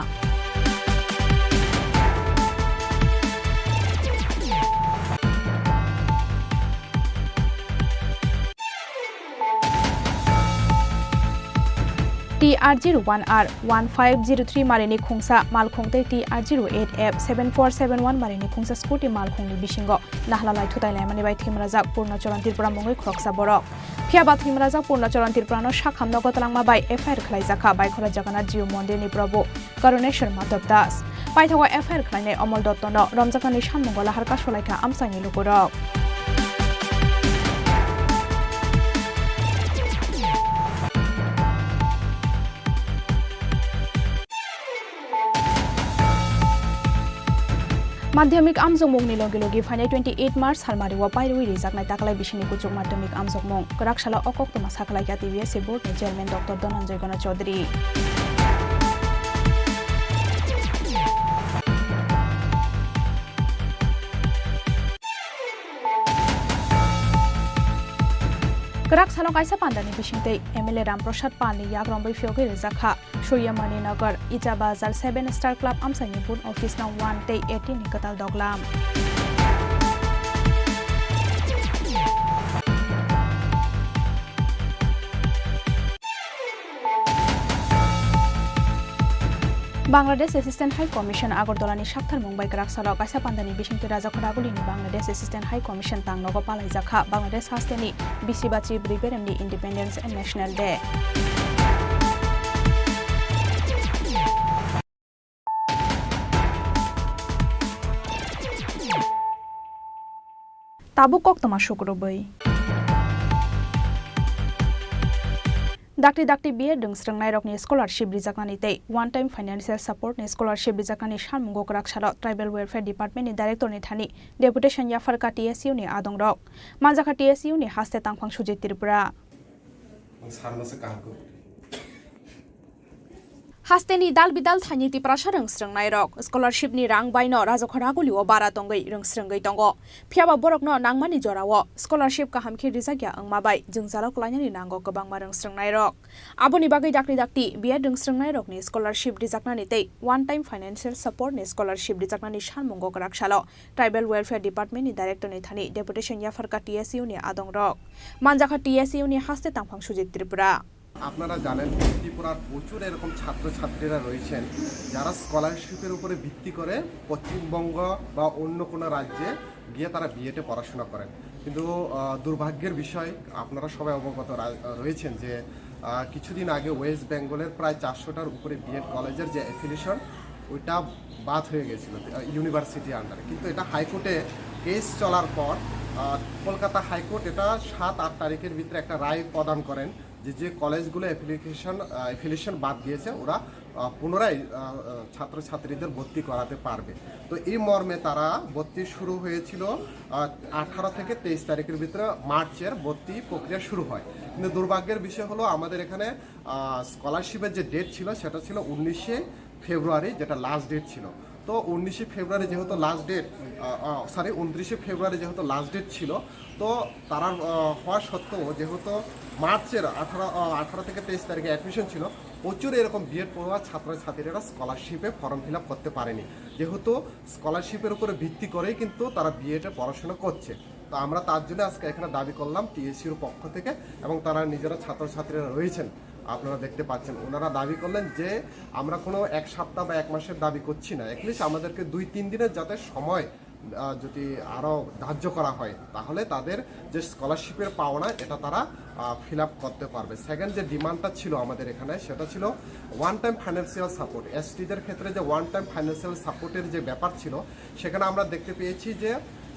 T R zero one R one five zero three marini khungsa malkhung tei T R zero eight F seven four seven one marini khungsa scooty malkhungni bisingo nahla lai thutai laimani bai thwimajak Purna Charan Tripura mungwi khoroksa borok. Phiya ba thwimajak Purna Charan Tripurano sakham nogo twlangma bai F I R khwlaijakha Baikhola Jagannath Jiu Mondirni Probhu Karuneswar Madhav Das. Paithago F I R khwlainai Omol Dottono romjaknani sanmungo lahar kasolaikha amchaini lukurok. Madhyamik amjokmungni logi logi phainai twenty eight March salmario pairwi rijaknai taklai bisingni kuchuk madhyamik amjokmung. Kwrak salo o koktwma sakhlaikha T B S C board ni chairman Doctor Dhananjay Gana Chaudhary. Kwrak salo kaisa pandani bisingtwi M L A Ram Prasad Pal ni yak romwi phiyogwi rijak kha. Suryamani Nagar, Icha Bazar Seven Star Club amchaini board office no one tei eighteen ni kwtal doglam. Bangladesh Assistant High Commission Agartala ni saktharmung bai kwrak salo kaisa pandani bisingtwi Rajakhor Aguli ni Bangladesh Assistant High Commission tangnogo palaijak kha Bangladesh haste ni bisi ba chibrwi beremni Independence and National Day. Tabuk koktwma sukrubwi. Dakti dakti B Ed rwngsrwngnairokni scholarship rijaknani tei one time financial support ni scholarship rijaknani sanmungo kwrak salo Tribal Welfare Department ni Director ni thani deputation yapharkha T S U ni adongrok. Manjakha T S U ni haste tangphang Sujit Tripura. Ang sanmasa kaham khe. Hasteni dal bidal thaini Tiprasa rwngsrwngnairok scholarship ni rang baino Rajakhor Agulio bara tongwi rwngsrwngwi tongo. Phiyaba borokno nangmani jorao scholarship kaham khe rijakya wngma bai jwngjalo klainani nango kwbangma rwngsrwngnairok. Aboni bagwi dakti dakti B Ed rwngsrwngnairokni scholarship rijaknani tei one time financial support ni scholarship rijaknani sanmungo kwrak salo Tribal Welfare Department ni Director ni thani deputation yapharkha T S U ni adongrok. Manjakha T S U ni haste tangphang Sujit Tripura. আপনারা জানেন, ত্রিপুরার প্রচুর এরকম ছাত্রছাত্রীরা রয়েছেন, যারা স্কলারশিপের উপরে ভিত্তি করে পশ্চিমবঙ্গ বা অন্য কোনো রাজ্যে গিয়ে তারা বিএডে পড়াশোনা করেন। কিন্তু, আহ, দুর্ভাগ্যের বিষয়, আপনারা সবাই অবগত রা-, রয়েছেন যে, আহ, কিছুদিন আগে ওয়েস্ট বেঙ্গলের প্রায় চারশোটার উপরে বিএড কলেজের যে অ্যাফিলিয়েশন, ওইটা বাদ হয়ে গেছিল, আহ, ইউনিভার্সিটি আন্ডারে। কিন্তু এটা হাইকোর্টে কেস চলার পর, আহ, কলকাতা হাইকোর্ট এটা সাত আট তারিখের ভিতরে একটা রায় প্রদান করেন যে, যে কলেজগুলো অ্যাপ্লিকেশন, আহ, অ্যাফিলিয়েশন বাদ দিয়েছে, ওরা, আহ, পুনরায়, আহ, আহ, ছাত্রছাত্রীদের ভর্তি করাতে পারবে। তো এই মর্মে তারা ভর্তি শুরু হয়েছিল, আহ, আঠারো থেকে তেইশ তারিখের ভিতরে মার্চের ভর্তি প্রক্রিয়া শুরু হয়। কিন্তু দুর্ভাগ্যের বিষয় হলো, আমাদের এখানে, আহ, স্কলারশিপের যে ডেট ছিল, সেটা ছিল উনিশে ফেব্রুয়ারি, যেটা লাস্ট ডেট ছিল। তো উনিশে ফেব্রুয়ারি যেহেতু লাস্ট ডেট, আহ, আহ, সরি, ঊনত্রিশে ফেব্রুয়ারি যেহেতু লাস্ট ডেট ছিল, তো তারা, আহ, হওয়া সত্ত্বেও যেহেতু মার্চের আঠারো, আহ, আঠারো থেকে তেইশ তারিখে অ্যাডমিশন ছিল, প্রচুর এরকম বিএড পড়ুয়া ছাত্রছাত্রীরা স্কলারশিপে ফর্ম ফিল আপ করতে পারেনি, যেহেতু স্কলারশিপের উপরে ভিত্তি করেই কিন্তু তারা বিএডে পড়াশোনা করছে। তো আমরা তার জন্য আজকে এখানে দাবি করলাম টিএসইউর পক্ষ থেকে, এবং তারা নিজেরা ছাত্রছাত্রীরা রয়েছেন, আপনারা দেখতে পাচ্ছেন, ওনারা দাবি করলেন যে আমরা কোনো এক সপ্তাহ বা এক মাসের দাবি করছি না, অ্যাটলিস্ট আমাদেরকে দুই তিন দিনের যাতে সময়, আহ, যদি আরও ধার্য করা হয়, তাহলে তাদের যে স্কলারশিপের পাওনা, এটা তারা, আহ, ফিল আপ করতে পারবে। সেকেন্ড যে ডিমান্ডটা ছিল আমাদের এখানে, সেটা ছিল ওয়ান টাইম ফাইন্যান্সিয়াল সাপোর্ট। এসটিদের ক্ষেত্রে যে ওয়ান টাইম ফাইন্যান্সিয়াল সাপোর্টের যে ব্যাপার ছিল, সেখানে আমরা দেখতে পেয়েছি যে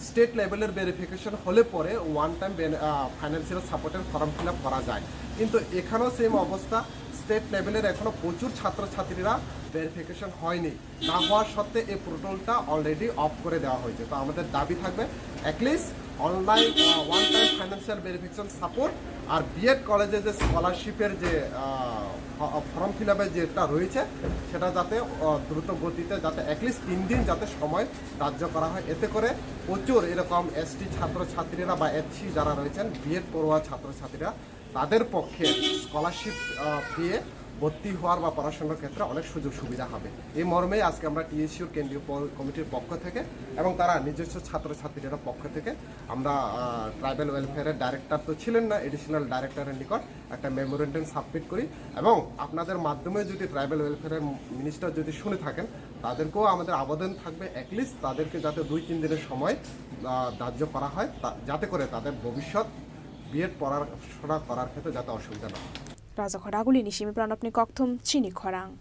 স্টেট লেভেলের ভেরিফিকেশন হলে পরে ওয়ান টাইম বেন-, আহ, ফাইন্যান্সিয়াল সাপোর্টের ফর্ম ফিল আপ করা যায়, কিন্তু এখানেও সেম অবস্থা, স্টেট লেভেলের এখনও প্রচুর ছাত্রছাত্রীরা ভেরিফিকেশন হয়নি। না হওয়ার সত্ত্বে এই পোর্টালটা অলরেডি অফ করে দেওয়া হয়েছে। তো আমাদের দাবি থাকবে, at least online, ah, one time financial verification support, আর বিএড কলেজে যে স্কলারশিপের যে, আহ, ফ-, ফর্ম ফিল আপের যেটা রয়েছে, সেটা যাতে, আহ, দ্রুত গতিতে যাতে অ্যাটলিস্ট তিন দিন যাতে সময় ধার্য করা হয়, এতে করে প্রচুর এরকম এসটি ছাত্রছাত্রীরা বা এসসি যারা রয়েছেন, বিএড পড়ুয়া ছাত্রছাত্রীরা, তাদের পক্ষে স্কলারশিপ, আহ, পেয়ে ভর্তি হওয়ার বা পড়াশোনার ক্ষেত্রে অনেক সুযোগ সুবিধা হবে। এই মর্মেই আজকে আমরা টিএসইউর কেন্দ্রীয় প-, কমিটির পক্ষ থেকে এবং তারা নিজস্ব ছাত্রছাত্রীরা পক্ষ থেকে আমরা, আহ, ট্রাইবাল ওয়েলফেয়ারের ডাইরেক্টর তো ছিলেন না, অ্যাডিশনাল ডাইরেক্টরের নিকট একটা মেমোরেন্ডাম সাবমিট করি এবং আপনাদের মাধ্যমে যদি ট্রাইবাল ওয়েলফেয়ারের মিনিস্টার যদি শুনে থাকেন, তাদেরকেও আমাদের আবেদন থাকবে, অ্যাটলিস্ট তাদেরকে যাতে দুই তিন দিনের সময়, আহ, ধার্য করা হয়, তা-, যাতে করে তাদের ভবিষ্যৎ বিএড পড়াশোনা করার ক্ষেত্রে যাতে অসুবিধা না হয়। Rajakhor Aguli ni simi Pranabni kokthum chini khorang.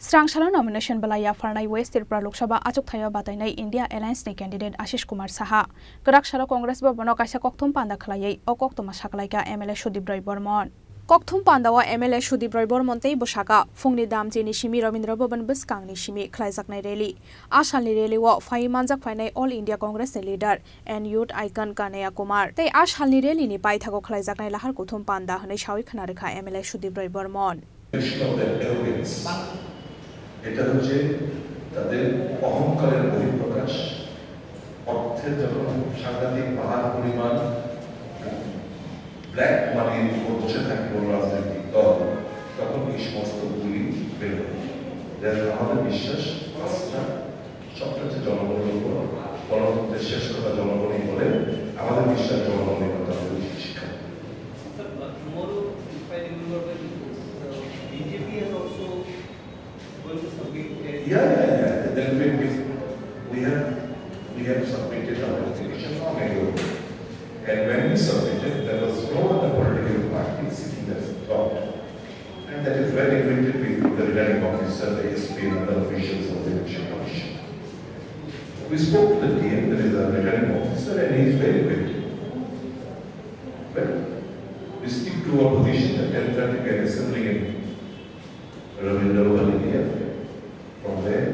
Srang salo nomination belai yapharnai West Tripura Lok Sabha achukthai o batainai India Alliance ni candidate Ashish Kumar Saha. Kwrak salo Congress bo bono kaisa kokthum panda khwlaiwi o koktwma sakhlaikha M L A Sudip Roy Bormon. Kokthum panda o M L A Sudip Roy Bormon tei bwsaka phungni damchini simi Rabindra Bhavan bwskangni simi khlaijaknai rally. A salni rally o phaiwi manjak phainai All India Congress ni leader and youth icon Kanhaiya Kumar tei a salni rally ni paithago khlaijaknai lahar kuthum panda hwnwi sawi khna rwkha M L A Sudip Roy Bormon. কৃষ্ণদের অ্যারোগেন্স, এটা হচ্ছে তাদের অহংকারের বহিঃপ্রকাশ। অর্থের যখন সাংঘাতিক পাহাড় পরিমাণ ব্ল্যাক মানির উপর বসে থাকে কোনো রাজনৈতিক দল, তখন এই সমস্ত বুলি বেরোয়। যাই হোক, আমাদের বিশ্বাস, আস্থা, সবটা হচ্ছে জনগণের উপর। গণতন্ত্রের শ্রেষ্ঠতা জনগণই বলে। আমাদের বিশ্বাস জনগণই আমাদের শিক্ষা দেবে। Sir, tomorrow if I remember well, B J P has also going to submit a Yeah, yeah, yeah. Then we, we, we have, we have submitted our application long ago. And when we submitted, there was no other political party seeking that spot. And that is well acquainted with the returning officer, the S P and other officials of the Election Commission. We spoke to the D M, that is the returning officer, and he is well acquainted. Well, we stick to our position that ten thirty we are assembling in Rabindra Bhavan area. From there,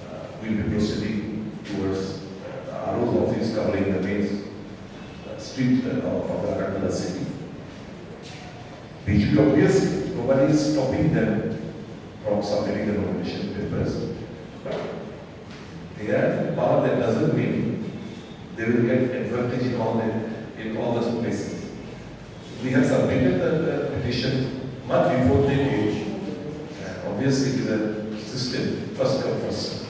uh, we'll be proceeding towards, uh, R O's office covering the main, uh, street, uh, of Agartala city. B J P obviously, nobody is stopping them from submitting the nomination papers. But they have power, that doesn't mean they will get advantage in all the, in all the places. We have submitted the, the petition much before they did. Uh, obviously, it is a system, first come, first serve.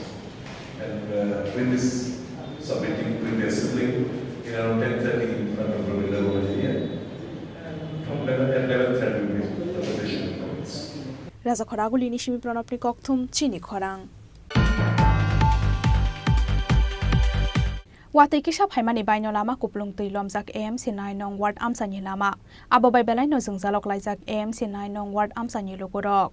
And, uh, with this submitting, with the assembling in around ten thirty in front of Rabindra Bhavan area. And from eleven, at eleven thirty, we will, the petition will commence. Rajakhor Aguli ni simi Pranabni kokthum chini khorang. Watwi kisa phaimani baino lama kuplung twi lomjak A M C nine nong ward amchaini lama. Abo bai belaino jwngjalok laijak A M C nine nong ward amchaini lukurok.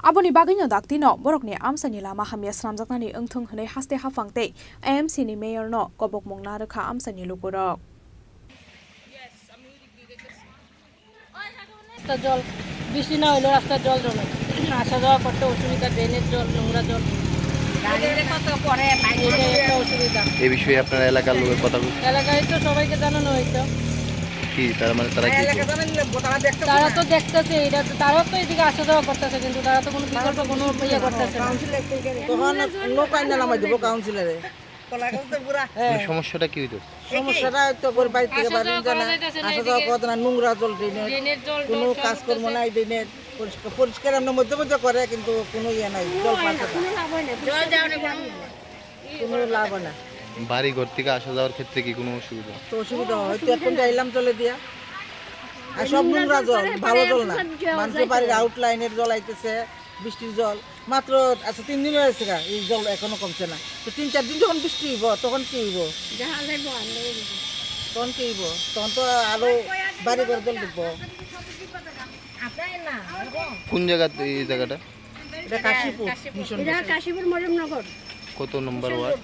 Aboni bagwino daktino borokni amchaini lama hamya swnamjaknani wngthung hwnwi haste haphang tei A M C ni mayorno kobokmung narwkha amchaini lukurok. রাস্তা জল, বৃষ্টি না হইলেও রাস্তার জল জমে, আসা যাওয়া করতে অসুবিধা, ড্রেনের জল, নোংরা জল। এটা একটা অসুবিধা। এই বিষয়ে আপনারা এলাকার লোকের কথা বল- এলাকায় তো সবাইকে জানানো হয়েছে। কি তারা, মানে, তারা কি বলে? তারা তো দেখতেছে, এটা তো, তারাও তো এদিকে আসা যাওয়া করতেছে, কিন্তু তারা তো কোনো বিকল্প কোনো ইয়ে করতেছে না। তখন নৌকায় না নামাই দিব কাউন্সিলরে। হ্যাঁ। মানে সমস্যাটা কি হইতো? সমস্যাটা তো ওর বাড়ি থেকে আসা বাইরে যাওয়া যায় না, করা যাইতেছে না আসা যাওয়া এদিকে। করতে না, নোংরা জল ড্রেনের, ড্রেনের জল, কোনো জল সব কাজকর্ম হচ্ছে। নাই ড্রেনের, পরিষ্কার, পরিষ্কার আমরা মধ্যে মধ্যে করে, কিন্তু কোনো ইয়ে নাই, জল পাচ্ছে না। জল যাওয়া নেই, কোনো কোনো লাভ হয় না। বাড়ি ঘর থেকে আসা যাওয়ার ক্ষেত্রে কি কোনো অসুবিধা? তো অসুবিধা হয়, তো এখন যাইলাম জলে দিয়া। আর সব নোংরা জল, ভালো জল না। মানুষের বাড়ির আউটলাইনের জল আইতেছে, বৃষ্টির জল। মাত্র, আচ্ছা, তিন দিন হয়েছে গা, এই জল এখনো কমছে না। তো তিন চার দিন যখন বৃষ্টি হইব, তখন কি হইব? তখন কি হইব? তখন তো আরো বাড়ি ঘর জল ঢুকবো। কোন জায়গাতে এই জায়গাটা? এটা কাশীপুর, মিশন এটা রোড। কাশীপুর মজমনগর। কত নম্বর ওয়ার্ড?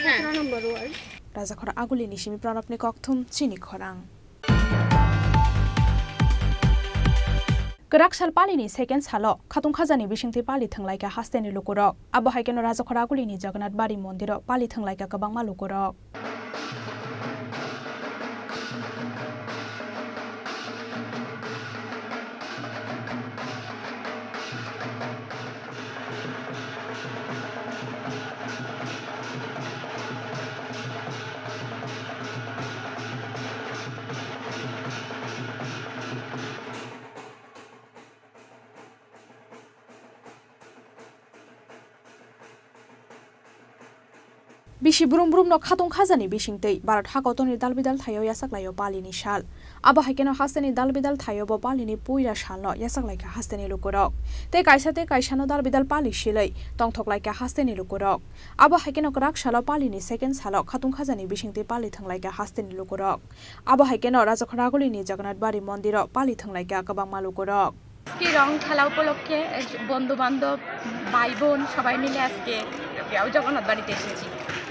সতেরো নম্বর word. Rajakhor Aguli ni simi Pranabni kokthum chini khorang. Kwrak sal palini second salo khatung khajani bisingtwi pali thwnglaikha hasteni lukurok. Abo hai kheno Rajakhor Agulini Jagannath Bari mondiro pali thwnglaikha kwbangma lukurok. Bisi brum brumno khatung khajani bisingtwi Bharat hakotorni dalbidal thaio yachaklaio palini sal. Abo hai kheno hasteni dalbidal thaio bo palini puila salno yachaklaikha hasteni lukurok. Tei kaisa tei kaisano dalbidal pali silwi tongthoklaikha hasteni lukurok. Abo hai kheno kwrak salo palini second salo khatung khajani bisingtwi pali thwnglaikha hasteni lukurok. Abo hai kheno Rajakhor Agulini Jagannath Bari mondiro pali thwnglaikha kwbangma lukurok. আজকে রং খেলা উপলক্ষে বন্ধু বান্ধব, ভাই বোন সবাই মিলে আজকে জগন্নাথ বাড়িতে এসেছি।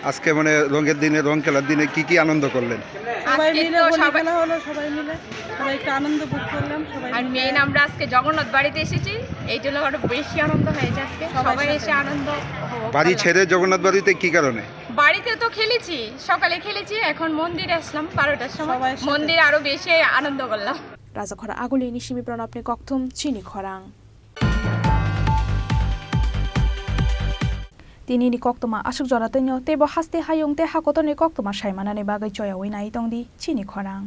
আজকে মানে রঙের দিনে, রং খেলার দিনে কি কি আনন্দ করলেন? সবাই আজকে মিলে তো হোলি সবাই খেলা হলো, সবাই মিলে আমরা একটু আনন্দ ভোগ করলাম, সবাই আর মিলে। মেইন আমরা আজকে জগন্নাথ বাড়িতে এসেছি, এই জন্য আরো বেশি আনন্দ হয়েছে আজকে। সবাই সবাই সাথে। এসে আনন্দ উপভোগ বাড়ি করলাম। ছেড়ে জগন্নাথ বাড়িতে কি কারণে? বাড়িতে তো খেলেছি, সকালে খেলেছি, এখন মন্দিরে আসলাম বারোটার সময়, সবাই সাথে। মন্দিরে আরো বেশি আনন্দ করলাম। Rajakhor Agulini simi Pranabni kokthum chini khorang. Tinini koktwma aswk jora twino, teibo haste hayung tei hakotorni koktwma saimanani bagwi choyaui nai tongdi chini khorang.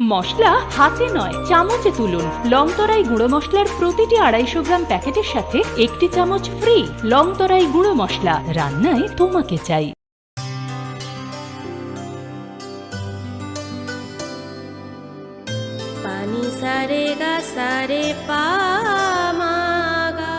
মশলা হাতে নয়, চামচে তুলুন। লং তরাই গুঁড়ো মশলার প্রতিটি আড়াইশো গ্রাম প্যাকেটের সাথে একটি চামচ ফ্রি। লং তরাই গুঁড়ো মশলা, রান্নায় তোমাকে চাই। Pani sa re ga sa re pa ma ga.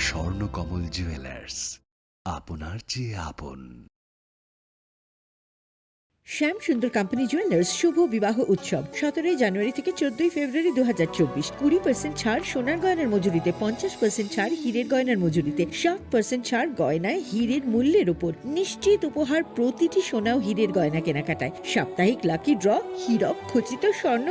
Swarnakamal jewellers, আপনার চেয়ে আপন। শ্যাম সুন্দর কোম্পানি জুয়েলার্স শুভ বিবাহ উৎসব সতেরোই জানুয়ারি থেকে চোদ্দই ফেব্রুয়ারি দু হাজার চব্বিশ। কুড়ি পার্সেন্ট ছাড় সোনার গয়নার মজুরিতে, পঞ্চাশ পার্সেন্ট ছাড় হীরের গয়নার মজুরিতে, সাত পার্সেন্ট ছাড় গয়নায় হীরের মূল্যের উপর। নিশ্চিত উপহার প্রতিটি সোনা ও হীরের গয়না কেনাকাটায়। সাপ্তাহিক লাকি ড্র, হীরক খচিত স্বর্ণ